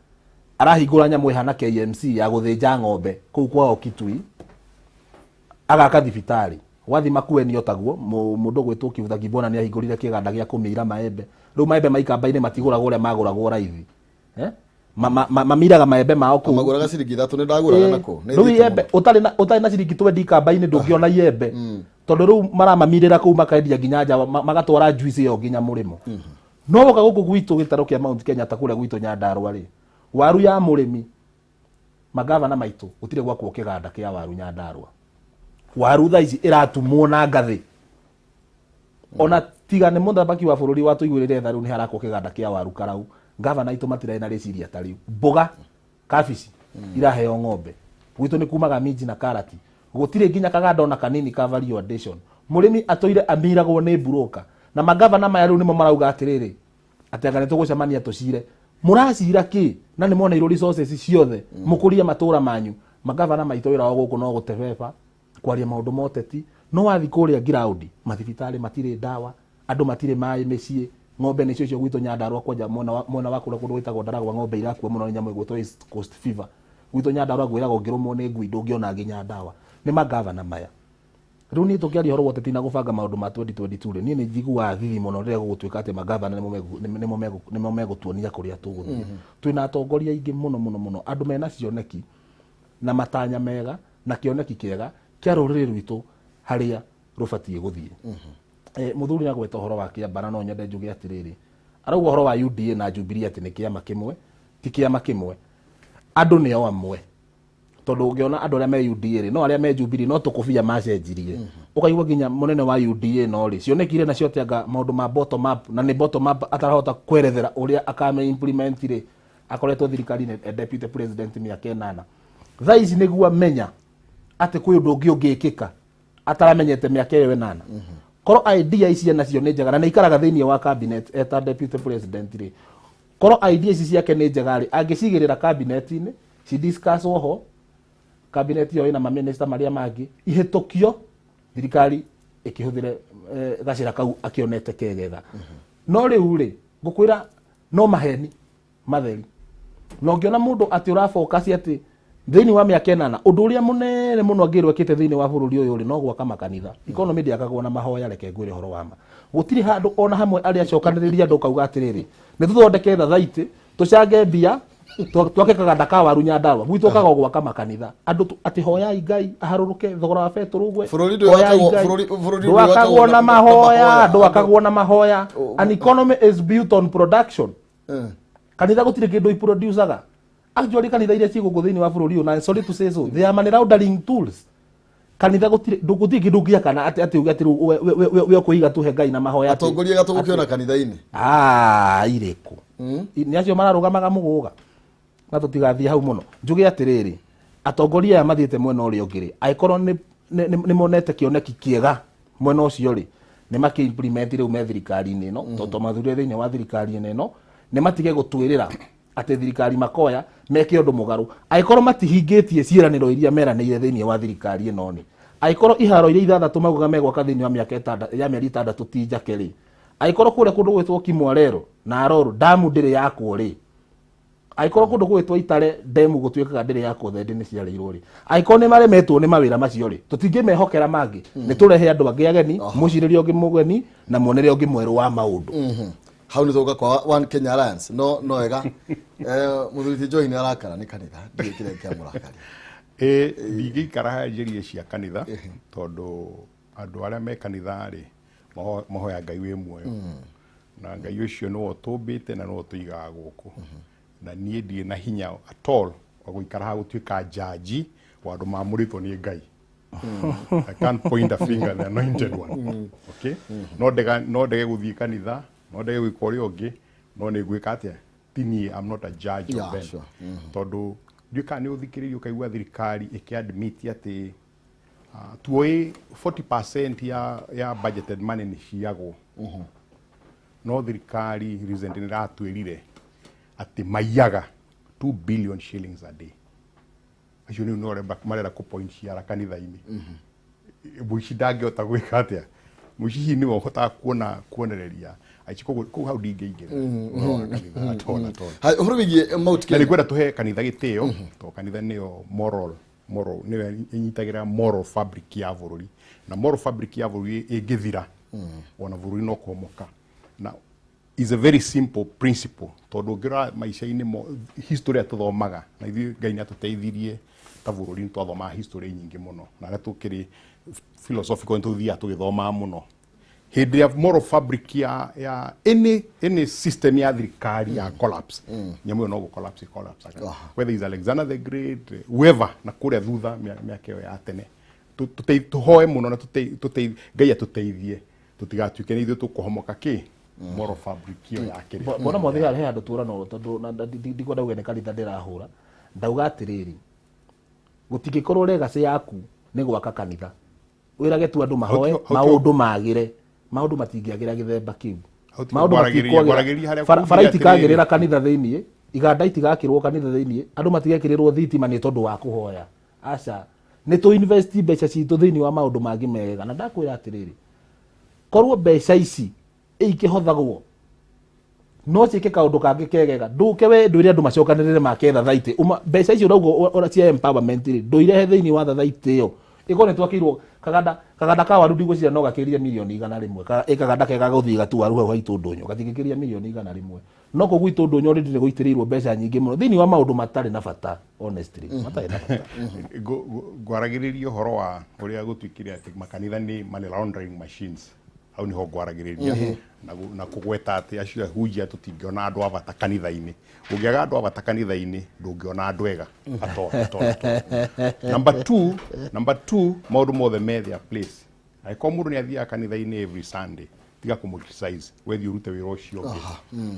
arahingũra nyamũ ĩhana KMC ya gũthĩnja ng'ombe kũu kwao Kitui, agaka thibitarĩ. Wathi Makueni o taguo, mũndũ ũgwĩtwo Kivutha Kibwana nĩ ahingũrire kĩganda gĩa kũmira maembe. Rĩu maembe ma ikamba-inĩ matigũragwo ũrĩa magũragwo raithi. Eh? Mamiraga maembe mao kũu. Magũraga ciringi 3, nĩ ndagũraga nako. Nĩ Rĩu thiĩte iembe mũno. ũtarĩ na ciringi 20 ikamba-inĩ ndũngĩona iembe, tondũ rĩu maramamirĩra kũu makendia nginya nja, magatwara juice ĩyo nginya mũrĩmo. No woka gũkũ gwitũ gĩtarũ kĩa Mount Kenya, ta kũrĩa gwitũ Nyandarua rĩ, waru ya mũrĩmi, magavana maitũ, gũtirĩ gwakwo kĩganda kĩa waru Nyandarua. Waru thaa ici ĩratumwo na ngathĩ. Ona tiga nĩ mũthamaki wa bũrũri watũiguĩrĩre tha, rĩu nĩ harakwo kĩganda kĩa waru Karau. Gavana aitũ matirarĩ na rĩciria ta rĩu. Mboga kabici iraheo ng'ombe, gwitũ nĩ kumaga minji na karati, gũtirĩ nginya kaganda ona kanini ka value addition. Mũrĩmi atũire amiragwo nĩ mburoka, na magavana maya rĩu nĩmo marauga atĩrĩrĩ, atĩ anga nĩ tũgũcemania tũcire. Mũracira kĩ na nĩ moneirwo resources ciothe mũkũrie matũra manyu? Magavana maitũ wĩra wao gũkũ no gũtebeba, kwaria maũndũ ma ũteti, no wathi kũrĩa ground, mathibitarĩ matirĩ ndawa, andũ matirĩ maĩ mĩciĩ, ng'ombe nĩcio icio. Gwitũ Nyandarua kwanja, mwena wa kũrĩa kũndũ gwĩtagwo Ndaragwa, ng'ombe irakua mũno nĩ nyamũ ĩgwĩtwo East Coast Fever. Gwitũ Nyandarua ngwĩraga ũngĩrũmwo nĩ ngui ndũngĩona nginya ndawa. Nĩ magavana maya. Rĩu niĩ tũkĩaria ũhoro wa ũteti na gũbanga maũndũ ma 2022 rĩ, niĩ nĩ njiguaga thithi mũno rĩrĩa gũgũtuĩka atĩ magavana nĩmo megũtuonia kũrĩa tũgũthiĩ. Twĩna atongoria aingĩ mũno mũno mũno, andũ mena cioneki na matanya mega na kĩoneki kĩega kĩa rũrĩrĩ rwitũ harĩa rũbatiĩ gũthiĩ. Mũthuri nĩagweta ũhoro wa kĩamba, na no nyende njuge atĩrĩrĩ, arauga ũhoro wa UDA na Jubilee atĩ nĩ kĩama kĩmwe. Ti kĩama kĩmwe, andũ nĩ o amwe, tondũ ũngĩona andũ arĩa me UDA rĩ, no arĩa me Jubilee, no tũkũbia macenjirie. Ũkaigua nginya mũnene wa UDA no rĩ cioneki iria nacio atĩ maũndũ ma bottom up, na nĩ bottom up atarahota kwerethera ũrĩa akame implement rĩ. Akoretwo thirikari-inĩ e deputy president mĩaka 8. Thaa ici nĩguo amenya atĩ kwĩ ũndũ ũngĩ ũngĩkĩka ataramenyete mĩaka ĩyo 8. Korwo idea ici enacio nĩ njega, na nĩ ikaraga thĩinĩ wa cabinet eta deputy president rĩ, korwo idea ici ciake nĩ njega rĩ, angĩcigĩrĩra cabinet-inĩ, cidiscusswo ho. Cabinet ĩyo ĩna maminista marĩa mangĩ, ihĩtũkio, thirikari ĩkĩhũthĩre gacĩra kau akĩonete kegega. No rĩu rĩ, ngũkwĩra no maheni matheri. Na ũngĩona mũndũ atĩ ũrafocus atĩ thĩinĩ wa mĩaka 8 ũndũ ũrĩa mũnene mũno angĩrwo ekĩte thĩinĩ wa bũrũri ũyũ rĩ, no gwaka makanitha. Economy ndĩakagwo na mahoya. Reke ngwĩre ũhoro wa ma, gũtirĩ handũ ona hamwe arĩa acokanĩrĩria andũ ũkauga atĩrĩrĩ, nĩ tũthondeke thathaitĩ, tũcange mbia, twake kaganda ka waru Nyandarua. Gwitũ kaga gwaka makanitha, andũ atĩ hoyai Ngai aharũrũke thogora wa betũrũ ũgwe. Bũrũri Hoyai ndwakagwo- Ngai. bũrũri Ndwakagwo ndwakagwo na na mahoya. mahoya. Ndwakagwo na mahoya. An economy is built on production. Kanitha gũtirĩ kĩndũ iproducaga. Actually, kanitha iria ciĩ gũkũ thĩinĩ wa bũrũri ũyũ, na sorry to say so, they are money laundering tools. Kanitha gũtirĩ kĩndũ ũngĩaka atĩ uge atĩ rĩu we ũkũiga tũhe Ngai na mahoya Atongoria gatũgũkĩona kanitha-inĩ. Ah, irĩkũ? Nĩ acio mararũgamaga mũgũga, na tũtigathiĩ hau mũno. Njuge atĩrĩrĩ, atongoria aya mathiĩte mwena ũrĩa ũngĩ rĩ, angĩkorwo nĩ monete kĩoneki kĩega mwena ũcio rĩ, nĩ makĩ implement rĩu me thirikari-inĩ ĩno, tondũ twamathurire thĩinĩ wa thirikari-inĩ ĩno. Nĩ matige gũtwĩrĩra atĩ thirikari makoya meke ũndũ mũgarũ angĩkorwo matihingĩtie ciĩranĩro iria meranĩire thĩinĩ wa thirikari ĩno. Nĩ angĩkorwo iharo iria ithathatũ maugaga megwaka thĩinĩ wa mĩaka ĩtandatũ ya mĩeri 6 ti njake rĩ, angĩkorwo kũrĩa kũndũ gwĩtwo Kimwarero na Aroro damu ndĩrĩ yakwo rĩ, angĩkorwo kũndũ gwĩtwo Itare ndemu gũtuĩkaga ndĩrĩ yakwo, thendi nĩ ciarĩirwo rĩ, angĩkorwo nĩ maremetwo nĩ mawĩra macio rĩ, tũtingĩmehokera mangĩ. Nĩ tũrehe andũ angĩ ageni, mũcirĩrie ũngĩ mũgeni na muonere ũngĩ mwerũ wa maũndũ. Hau nĩ tũgũka kwa One Kenya Alliance. No wega. Mũthuri ti Njohi nĩ arakara nĩ kanitha, ndiũĩ kĩrĩa kĩamũrakaria. Ĩ ndingĩikara haha njerie cia kanitha, tondũ andũ arĩa me kanitha rĩ, mahoya Ngai wĩ muoyo, na Ngai ũcio nĩwe ũtũmbĩte na nĩwe ũtũigaga gũkũ, na niĩ ndirĩ na hinya at all wa gũikara haha gũtuĩka jaji wa andũ mamũrĩtwo nĩ Ngai. I can't point a finger at the anointed one. Okay? No ndege gũthiĩ kanitha, no ndege gwĩka ũrĩa ũngĩ, no nĩ ngwĩka atĩa? Ti niĩ, I'm not a judge of them. Tondũ ndiũĩ kana nĩ ũthikĩrĩirie ũkaigua thirikari ĩkĩ-admit atĩ tuoĩ 40% ya budgeted money nĩ ciagwo, no thirikari recently nĩ ĩratwĩrire atĩ maiyaga 2 billion shillings a day. Acio nĩu nĩo marenda kũ point ciara kanitha-inĩ. Mũici ndangĩhota gwĩka atĩa? Mũici hihi nĩwe ũhotaga kuona kuonereria aici. Koguo kũu hau ndingĩingĩra ũhoro wa kanitha at all, at all. Hai, ũhoro wĩgiĩ Mount Na Kenya. nĩ ngwenda tũhe kanitha gĩtĩo, tondũ kanitha nĩyo moral, nĩyo ĩnyitagĩrĩra moral fabric ya bũrũri, na moral fabric ya bũrũri ĩngĩthira, ona bũrũri no kũmomoka. Na is a very simple principle, tondũ ũngĩrora maica-inĩ mo history ĩrĩa tũthomaga, na ithuĩ Ngai nĩ atũteithirie ta bũrũri, nĩ twathomaga history nyingĩ mũno, na arĩa tũkĩrĩ philosophical nĩ tũthiaga tũgĩthomaga mũno. Hĩndĩ ĩrĩa moral fabric ya any system ya thirikari ya collapse, nyamũ ĩyo no gũ collapse collapse, whether is Alexander the Great, whoever, na kũrĩa thutha mĩaka ĩyo ya tene. Tũhoe mũno na Ngai atũteithie tũtigatuĩke nĩ ithuĩ tũkũhomoka kĩ moral fabric ĩyo ya kĩrĩa. Mbona mothe he handũ tũranwo, tondũ ndikwenda uge nĩ kanitha ndĩrahũra. Ndauga atĩrĩrĩ, gũtingĩkorwo legacy yaku nĩ gwaka kanitha, wĩrage tu andũ mahoe maũndũ magĩre. Maũndũ matingĩagĩra gĩthemba kĩu. Hau tiho Maũndũ ngwaragĩrĩria, ngwaragĩrĩria harĩa bara kuugire itikagĩrĩra atĩrĩrĩ. Kanitha thĩiniĩ, iganda itigakĩrwo kanitha thĩiniĩ, andũ matigekĩrĩrwo thitima nĩ tondũ wa kũhoya. Aca, nĩ tũ invest mbeca citũ thĩiniĩ wa maũndũ mangĩ mega. Na ndakwĩra atĩrĩrĩ, korwo mbeca ici ikĩhothagwo no ciĩke kaũndũ kangĩ kegega, ndũke we ndwĩre andũ macokanĩrĩre make thathaitĩ. Mbeca icio ũrauga cia empowerment rĩ, ndũirehe thĩinĩ wa thathaitĩ ĩyo ĩkorwo nĩ twakĩirwo kaganda ka waru. Ndigwĩciria no gakĩrie mirioni 100. Ĩ kaganda kega gũthiĩ gatu waru hau haitũ ndũnyũ gatingĩkĩria mirioni 100. No kũu gwitũ ndũnyũ rĩ, ndirĩ gũitĩrĩirwo mbeca nyingĩ mũno thĩinĩ wa maũndũ matarĩ na bata, honestly, matarĩ na bata. Ngwaragĩrĩria ũhoro wa ũrĩa gũtuĩkire atĩ makanitha nĩ money laundering machines. Hau niho ngwaragĩrĩria na kũgweta atĩ acio ahunjia tũtingĩona andũ a bata kanitha-inĩ. Ũngĩaga andũ a bata kanitha-inĩ, ndũngĩona andũ ega at all, at all, at all. Number two, maũndũ mothe me their place. Angĩkorwo mũndũ nĩ athiaga kanitha-inĩ every Sunday, tiga kũmũ criticize, wethiĩ ũrute wĩra ũcio ũngĩ.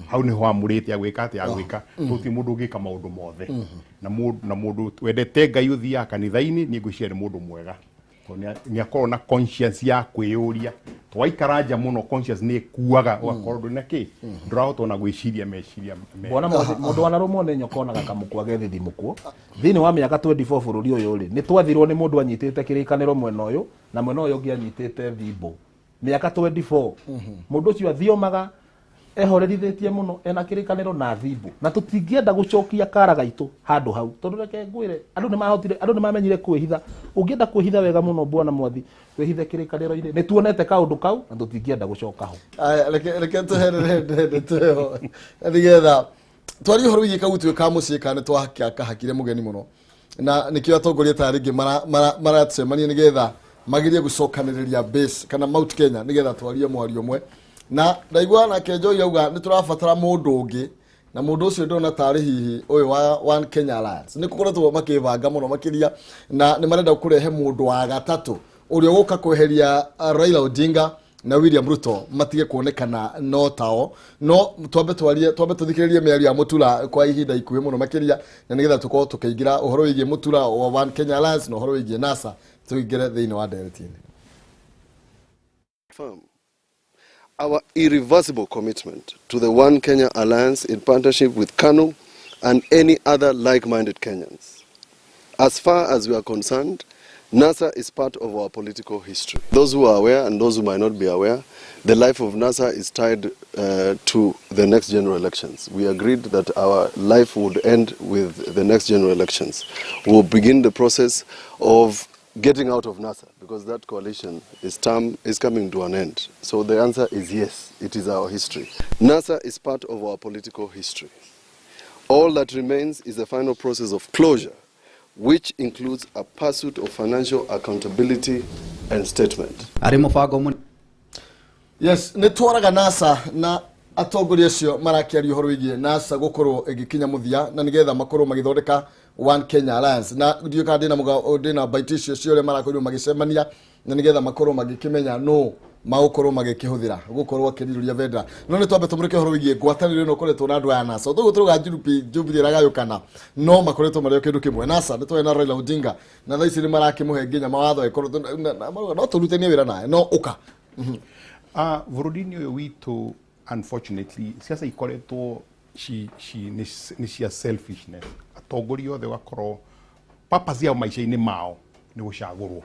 Hau nĩho amũrĩte agwĩka atĩ agwĩka tũtirĩ mũndũ ũngĩka maũndũ mothe. Na mũndũ wendete Ngai ũthiaga kanitha-inĩ, niĩ ngwĩciria nĩ mũndũ mwega, tondũ nĩ akoragwo na conscience ya kwĩyũria. Twaikara nja mũno, conscious nĩ ĩkuaga, ũgakorwo ndũrĩ na kĩ, ndũrahota ona gwĩciria meciria mega. Bwana Mwathi, mũndũ wanarũmwo nĩ nyoka onaga kamũkwa gethithimũkwo. Thĩinĩ wa mĩaka 24 bũrũri ũyũ rĩ, nĩ twathirwo nĩ mũndũ anyitĩte kĩrĩkanĩro mwena ũyũ na mwena ũyũ ũngĩ anyitĩte thimbo. Mĩaka 24 mũndũ ũcio athiomaga ehorerithĩtie mũno ena kĩrĩkanĩro na thimbo, na tũtingĩenda gũcokia kara gaitũ handũ hau, tondũ reke ngwĩre, andũ nĩ mahotire, andũ nĩ mamenyire kwĩhitha. Ũngĩenda kwĩhitha wega mũno, bwana Mwathi, wĩhithe kĩrĩkanĩro-inĩ. Nĩ tuonete kaũndũ kau na tũtingĩenda gũcoka ho. Aya, reke tũherere ndeto ĩyo nĩgetha twarie ũhoro wĩgiĩ kagutuĩ ka mũciĩ, kana nĩ twakahakire mũgeni mũno, na nĩkĩo atongoria ta rĩngĩ maracemania nĩgetha magerie gũcokanĩrĩria base kana Mount Kenya, nĩgetha twarie mwario ũmwe. Na ndaigua nake Joy auga nĩ tũrabatara mũndũ ũngĩ, na mũndũ ũcio ndĩrona tarĩ hihi ũyũ wa One Kenya Alliance. Nĩ kũkoretwo makĩbanga mũno makĩria, na nĩ marenda kũrehe mũndũ wa gatatũ ũrĩa ũgũka kweheria Raila Odinga na William Ruto matige kuonekana no tao. No twambe twarie, twambe tũthikĩrĩrie mĩario ya Mũtura kwa ihinda ikuhĩ mũno makĩria, na nĩgetha tũkorwo tũkĩingĩra ũhoro wĩgiĩ Mũtura wa One Kenya Alliance na ũhoro wĩgiĩ NASA, tũingĩre thĩinĩ wa ndereti-inĩ. Firm our irreversible commitment to the One Kenya Alliance in partnership with KANU and any other like-minded Kenyans. As far as we are concerned, NASA is part of our political history. Those who are aware and those who might not be aware, the life of NASA is tied to the next general elections. We agreed that our life would end with the next general elections. We will begin the process of getting out of NASA because that coalition is term is coming to an end. So the answer is yes, it is our history. NASA is part of our political history. All that remains is the final process of closure, which includes a pursuit of financial accountability and statement. Arĩ mũbango mũnene. Yes, nĩ twaraga NASA na atongoria acio marakĩaria ũhoro wĩgiĩ NASA gũkorwo ĩgĩkinya mũthia, na nĩgetha makorwo magĩthondeka One Kenya Alliance. Na ndiũĩ kana ndĩna ndĩna baiti icio cia ũrĩa marakorirwo magĩcemania, na nĩgetha makorwo magĩkĩmenya no magũkorwo magĩkĩhũthĩra gũkorwo akĩrirũria bendera. No nĩ twambe tũmũrĩke ũhoro wĩgiĩ ngwatanĩro ĩno ũkoretwo na andũ aya NASA. Tũguo tũrauga Jubilee ĩragayũkana, no makoretwo marĩ o kĩndũ kĩmwe. NASA nĩ twarĩ na Raila Odinga, na thaa ici nĩ marakĩmũhe nginya mawatho ĩkorwo no tũrutanie wĩra naye no ũka. Bũrũri-inĩ ũyũ witũ, unfortunately, siasa ikoretwo ci nĩ cia selfishness. Atongoria othe ũgakorwo purpose yao maica-inĩ mao nĩ gũcagũrwo,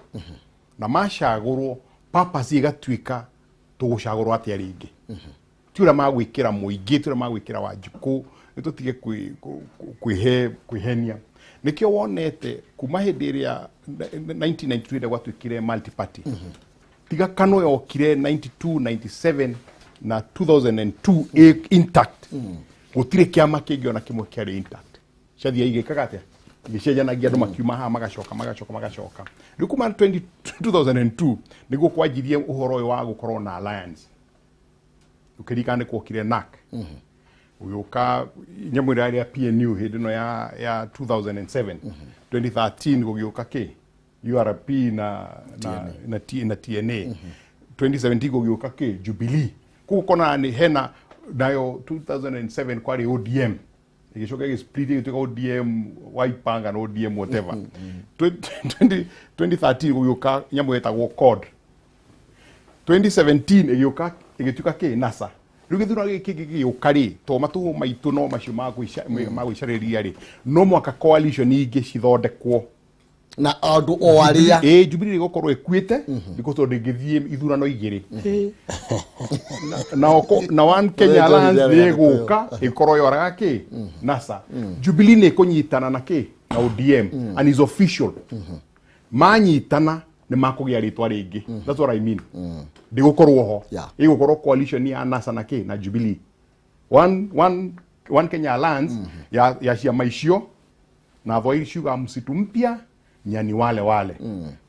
na macagũrwo purpose ĩgatuĩka tũgũcagũrwo atĩa rĩngĩ. Ti ũrĩa magwĩkĩra mũingĩ, ti ũrĩa magwĩkĩra Wanjikũ. Nĩ tũtige kwĩhenia. Nĩkĩo wonete kuma hĩndĩ ĩrĩa 1992 ĩrĩa gwatuĩkire multi-party, tiga KANU yokire 92, 97 na 2002 ĩ intact, gũtirĩ kĩama kĩngĩ ona kĩmwe kĩarĩ intact. Ciathiaga igĩkaga atĩa, igĩcenjanagia, andũ makiuma haha magacoka, magacoka, magacoka. Rĩu kuma 20 2002 nĩguo kwanjirie ũhoro ũyũ wa gũkorwo na alliance. Ũkĩririkana nĩ kuokire NARC, ũgĩũka nyamũ ĩrĩa ya PNU hĩndĩ ĩno ya 2007, 2013 gũgĩũka kĩ URP na TNA, 2017 gũgĩũka kĩ Jubilee. Koguo kona nĩ hena nayo. 2007 kwarĩ ODM, ĩgĩcoka ĩgĩsplit, ĩgĩtuĩka ODM Wiper na ODM whatever. 20 2013 gũgĩũka nyamũ ĩtagwo CORD. 2017 ĩgĩũka ĩgĩtuĩka kĩ NASA. Rĩu gĩthurano gĩkĩ gĩgĩũka rĩ, to matũhũ maitũ no macio ma gwĩcarĩria rĩ, no mwaka coalition ingĩ cithondekwo na andũ o arĩa Ĩ Jubilee ĩgũkorwo ĩkuĩte because tondũ ndĩngĩthiĩ ithurano igĩrĩ na One Kenya Alliance nĩ ĩgũka ĩkorwo yoraga kĩ NASA. Jubilee nĩ ĩkũnyitana na kĩ na ODM and is official. Manyitana nĩ makũgĩa rĩtwa rĩngĩ. That's what I mean. Ndĩgũkorwo ho. Ĩgũkorwo coalition ya NASA na kĩ na Jubilee, One Kenya Alliance ya ciama icio. Na thwairi ciuga msitu mpya, nyani wale wale,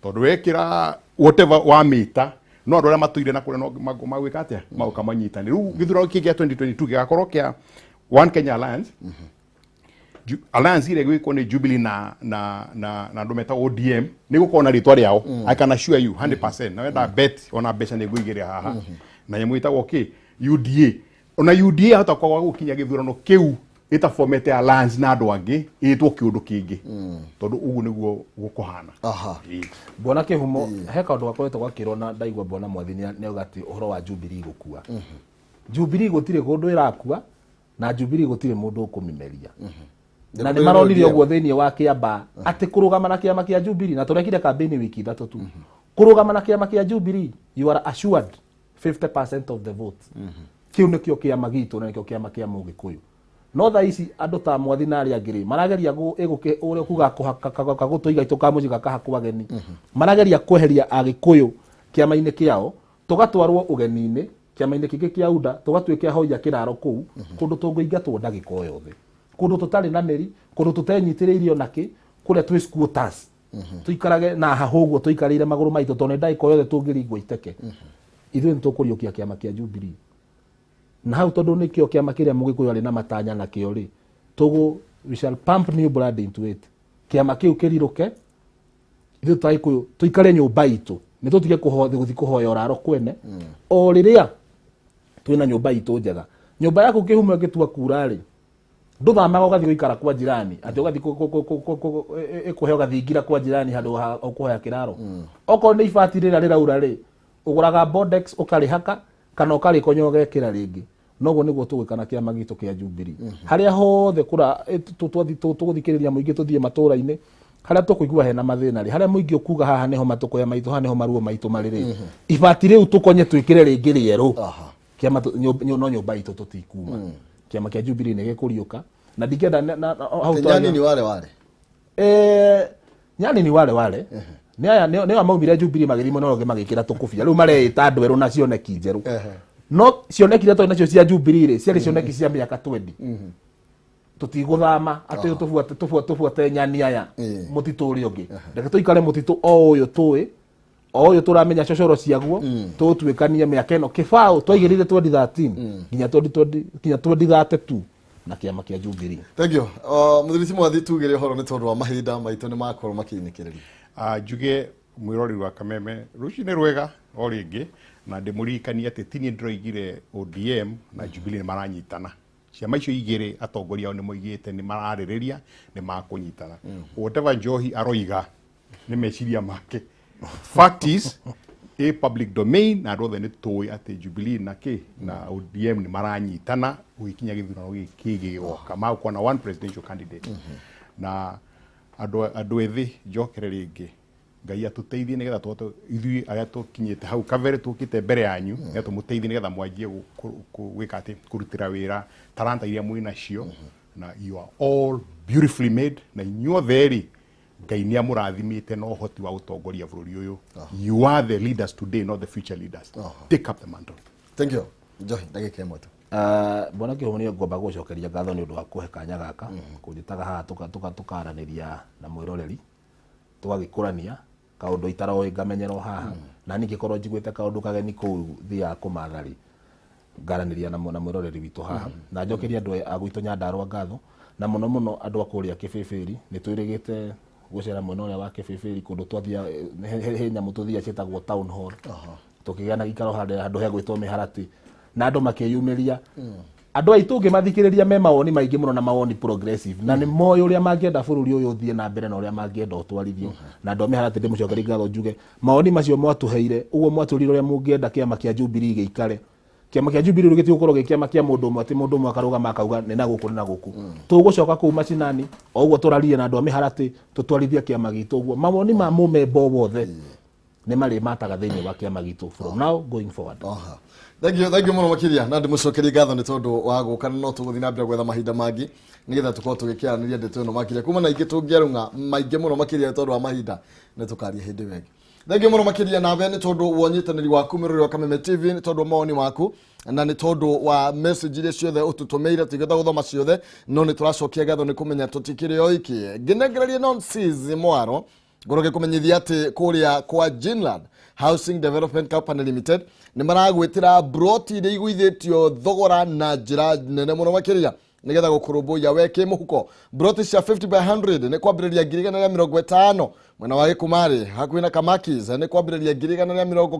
tondũ wekĩra whatever wamĩta, no andũ arĩa matũire na kũrĩa no magwĩka atĩa, magoka manyitane. Rĩu gĩthurano kĩngĩ kĩa 2022 gĩgakorwo kĩa One Kenya Alliance. Alliance ĩrĩa ĩgwĩkwo nĩ Jubilee na andũ metagwo ODM nĩ gũkorwo na rĩtwa rĩao. I can assure you 100%, na wenda bet ona mbeca nĩ ngũigĩrĩra haha. Na nyamũ ĩtagwo kĩ UDA, ona UDA hota kwaga gũkinya gĩthurano kĩu. Ĩtaformete alliance na andũ angĩ ĩtwo kĩũndũ kĩngĩ, tondũ ũguo nĩguo gũkũhana. Ĩĩ. Bwana Kĩhumo, he kaũndũ gakoretwo gakĩrwo na ndaigua bwana Mwathi nĩauga atĩ ũhoro wa Jubilee gũkua. Jubilee gũtirĩ kũndũ ĩrakua, na Jubilee gũtirĩ mũndũ ũkũmĩmeria, na nĩ maronire ũguo thĩinĩ wa kĩamba atĩ kũrũgama na kĩama kĩa Jubilee, na tũrekire kambĩini wiki 3 tu, kũrũgama na kĩama kĩa Jubilee you are assured 50% of the vote. Kĩu nĩkĩo kĩama gitũ na nĩkĩo kĩama kĩa Mũgĩkũyũ. No thaa ici andũ ta Mwathi na arĩa angĩ rĩ marageria ũrĩa kuga kagũtũ igaitũ ka mũciĩ gakahakwo ageni, marageria kweheria Agĩkũyũ kĩama-inĩ kĩao, tũgatwarwo ũgeni-inĩ kĩama-inĩ kĩngĩ kĩa UDA, tũgatuĩka ahoia kĩraro kũu, kũndũ tũngĩingatwo ndagĩka o yothe, kũndũ tũtarĩ na mĩri, kũndũ tũtenyitĩrĩirio nakĩ, kũrĩa twĩ squatters, tũikarage na hahũ ũguo tũikarĩire magũrũ maitũ, tondũ nĩ ndagĩka o yothe tũngĩringwo iteke. Ithuĩ nĩ tũkũriũkia kĩama kĩa Jubilee na hau, tondũ nĩkĩo kĩama kĩrĩa Mũgĩkũyũ arĩ na matanya nakĩo rĩ, tũgũ we shall pump new blood into it. Kĩama kĩu kĩrirũke, ithuĩ ta Agĩkũyũ tũikare nyũmba itũ, nĩ tũtige gũthiĩ kũhoya ũraro kwene, o rĩrĩa twĩna nyũmba itũ njega. Nyũmba yaku Kĩhumo ĩngĩtua kura rĩ, ndũthamaga ũgathiĩ gũikara kwa jirani, atĩ ũgathiĩ ĩkũhe ũgathingira kwa jirani handũ ha ũkũhoya kĩraro. Okorwo nĩ ibati rĩrĩa rĩraura rĩ, ũgũraga Bondex ũkarĩhaka kana ũkarĩkonya ũgekĩra rĩngĩ. Noguo nĩguo tũgwĩka na kĩama gitũ kĩa Jubilee. Harĩa hothe kũra tũgũthikĩrĩria mũingĩ, tũthiĩ matũra-inĩ harĩa tũkũigua hena mathĩna rĩ, harĩa mũingĩ ũkuga haha nĩho matũkũya maitũ, haha nĩho maruo maitũ marĩ rĩ, ibati rĩu tũkonye twĩkĩre rĩngĩ rĩerũ. Kĩama no nyũmba itũ tũtikuma. Kĩama kĩa Jubilee nĩ gĩkũriũka na ndingĩenda hau Nyani ni wale wale. Nyani ni wale wale. Nĩ aya nĩ aya maumire Jubilee magĩthiĩ mwena ũrĩa ũngĩ magĩkĩra tũkũbia, rĩu mareĩta andũ erũ na cioneki njerũ. No cioneki iria twarĩ nacio cia Jubilee rĩ, ciarĩ cioneki cia mĩaka 20. Tũtigũthama atĩ tũbuate nyani aya mũtitũ ũrĩa ũngĩ. Reke tũikare mũtitũ o ũyũ tũĩ, o ũyũ tũramenya cocoro ciaguo, tũtuĩkanie mĩaka ĩno kĩbaũ twaigĩrĩire 2013 nginya 2020 nginya 2032 na kĩama kĩa Jubilee. Thank you. Mũthuri Mwathi, tugire ũhoro nĩ tondũ wa mahinda maitũ nĩ makorwo makĩinĩkĩrĩria. Njuge mwĩroreri wa Kameme rũcinĩ rwega o rĩngĩ, na ndĩmũririkanie atĩ ti niĩ ndĩroigire ODM na Jubilee nĩ maranyitana. Ciama icio igĩrĩ atongoria ao nĩ moigĩte nĩ mararĩrĩria nĩ makũnyitana. Whatever Njohi aroiga nĩ meciria make. Fact is a public domain na andũ othe nĩ tũĩ atĩ Jubilee na kĩ na ODM nĩ maranyitana gũgĩkinya gĩthurano gĩkĩ gĩgoka, magũkorwo na one presidential candidate. Na andũ ethĩ, njokere rĩngĩ, Ngai atũteithie nĩgetha tũhote ithuĩ arĩa tũkinyĩte hau kabere tũkĩte mbere yanyu, nĩgetha tũmũteithie nĩgetha mwanjie gwĩka atĩ kũrutĩra wĩra talanta iria mwĩ nacio. Na you are all beautifully made, na inyuothe rĩ Ngai nĩ amũrathimĩte na ũhoti wa gũtongoria bũrũri ũyũ. You are the leaders today, not the future leaders. Take up the mantle. Thank you. Njohi, ndagĩka 1 tu. Bwana Kĩhumo, nĩ ngwamba gũcokeria ngatho nĩ ũndũ wa kũhe kanya gaka kũnjĩtaga haha tũkaranĩria na mwĩroreri, tũgagĩkũrania kaũndũ itaroĩ ngamenyera o haha, na niĩ ngĩkorwo njiguĩte kaũndũ kageni kũu thiaga kũmatha rĩ, ngaranĩria na mwĩroreri witũ haha. Na njokerie andũ a gwitũ Nyandarũa ngatho, na mũno mũno andũ a kũrĩa Kĩbĩbĩri. Nĩ twĩrĩgĩte gũcera mwena ũrĩa wa Kĩbĩbĩri, kũndũ twathiaga he nyamũ tũthiaga ciĩtagwo town hall, tũkĩgĩa na gĩikaro handũ hegwĩtwo mĩharatĩ, na andũ makĩyumĩria. Andũ aitũ ũngĩmathikĩrĩria me mawoni maingĩ mũno na mawoni progressive, na nĩ moĩ ũrĩa mangĩenda bũrũri ũyũ ũthiĩ na mbere na ũrĩa mangĩenda ũtwarithio. Na andũ a mĩharatĩ ndĩmũcokerie ngatho, njuge mawoni macio mwatũheire ũguo mwatũrire ũrĩa mũngĩenda kĩama kĩa Jubilee gĩikare. Kĩama kĩa Jubilee rĩu gĩtigũkorwo gĩ kĩama kĩa mũndũ ũmwe, atĩ mũndũ ũmwe akarũgama akauga nĩ na gũkũ nĩ na gũkũ. Tũgũcoka kũu macinani o ũguo tũrarie na andũ a mĩharatĩ, tũtwarithie kĩama gitũ ũguo. Mawoni ma mũmemba wothe nĩ marĩmataga thĩinĩ wa kĩama gitũ from now going forward. Thank you, thank you mũno makĩria, na ndĩmũcokerie ngatho nĩ tondũ wa gũka. No tũgũthiĩ na mbere gwetha mahinda mangĩ nĩgetha tũkorwo tũgĩkĩaranĩria ndeto ĩno makĩria, kuma na ingĩ tũngĩarũng'a maingĩ mũno makĩria. Nĩ tondũ wa mahinda nĩ tũkaria hĩndĩ ĩyo ĩngĩ. Thank you mũno makĩria nawe nĩ tondũ wa ũnyitanĩri waku, mwĩrori wa Kameme TV, nĩ tondũ wa mawoni maku na nĩ tondũ wa message iria ciothe ũtũtũmĩire. Tũingĩhota gũthoma ciothe, no nĩ tũracokia ngatho nĩ kũmenya tũtikĩrĩ oiki. Ngĩnengererie nonsis mwaro ngorwo ngĩkũmenyithia atĩ kũrĩa kwa Jinland Housing Development Company Limited nĩ maragwĩtĩra broti iria igũithĩtio thogora na njĩra nene mũno makĩria nĩgetha gũkũrũmbũiya we kĩmũhuko. Broti cia 50 by 100 nĩ kwambĩrĩria 150,000. Mwena wa Gĩkumarĩ hakuhĩ na Kamakis nĩ kwambĩrĩria 190,000.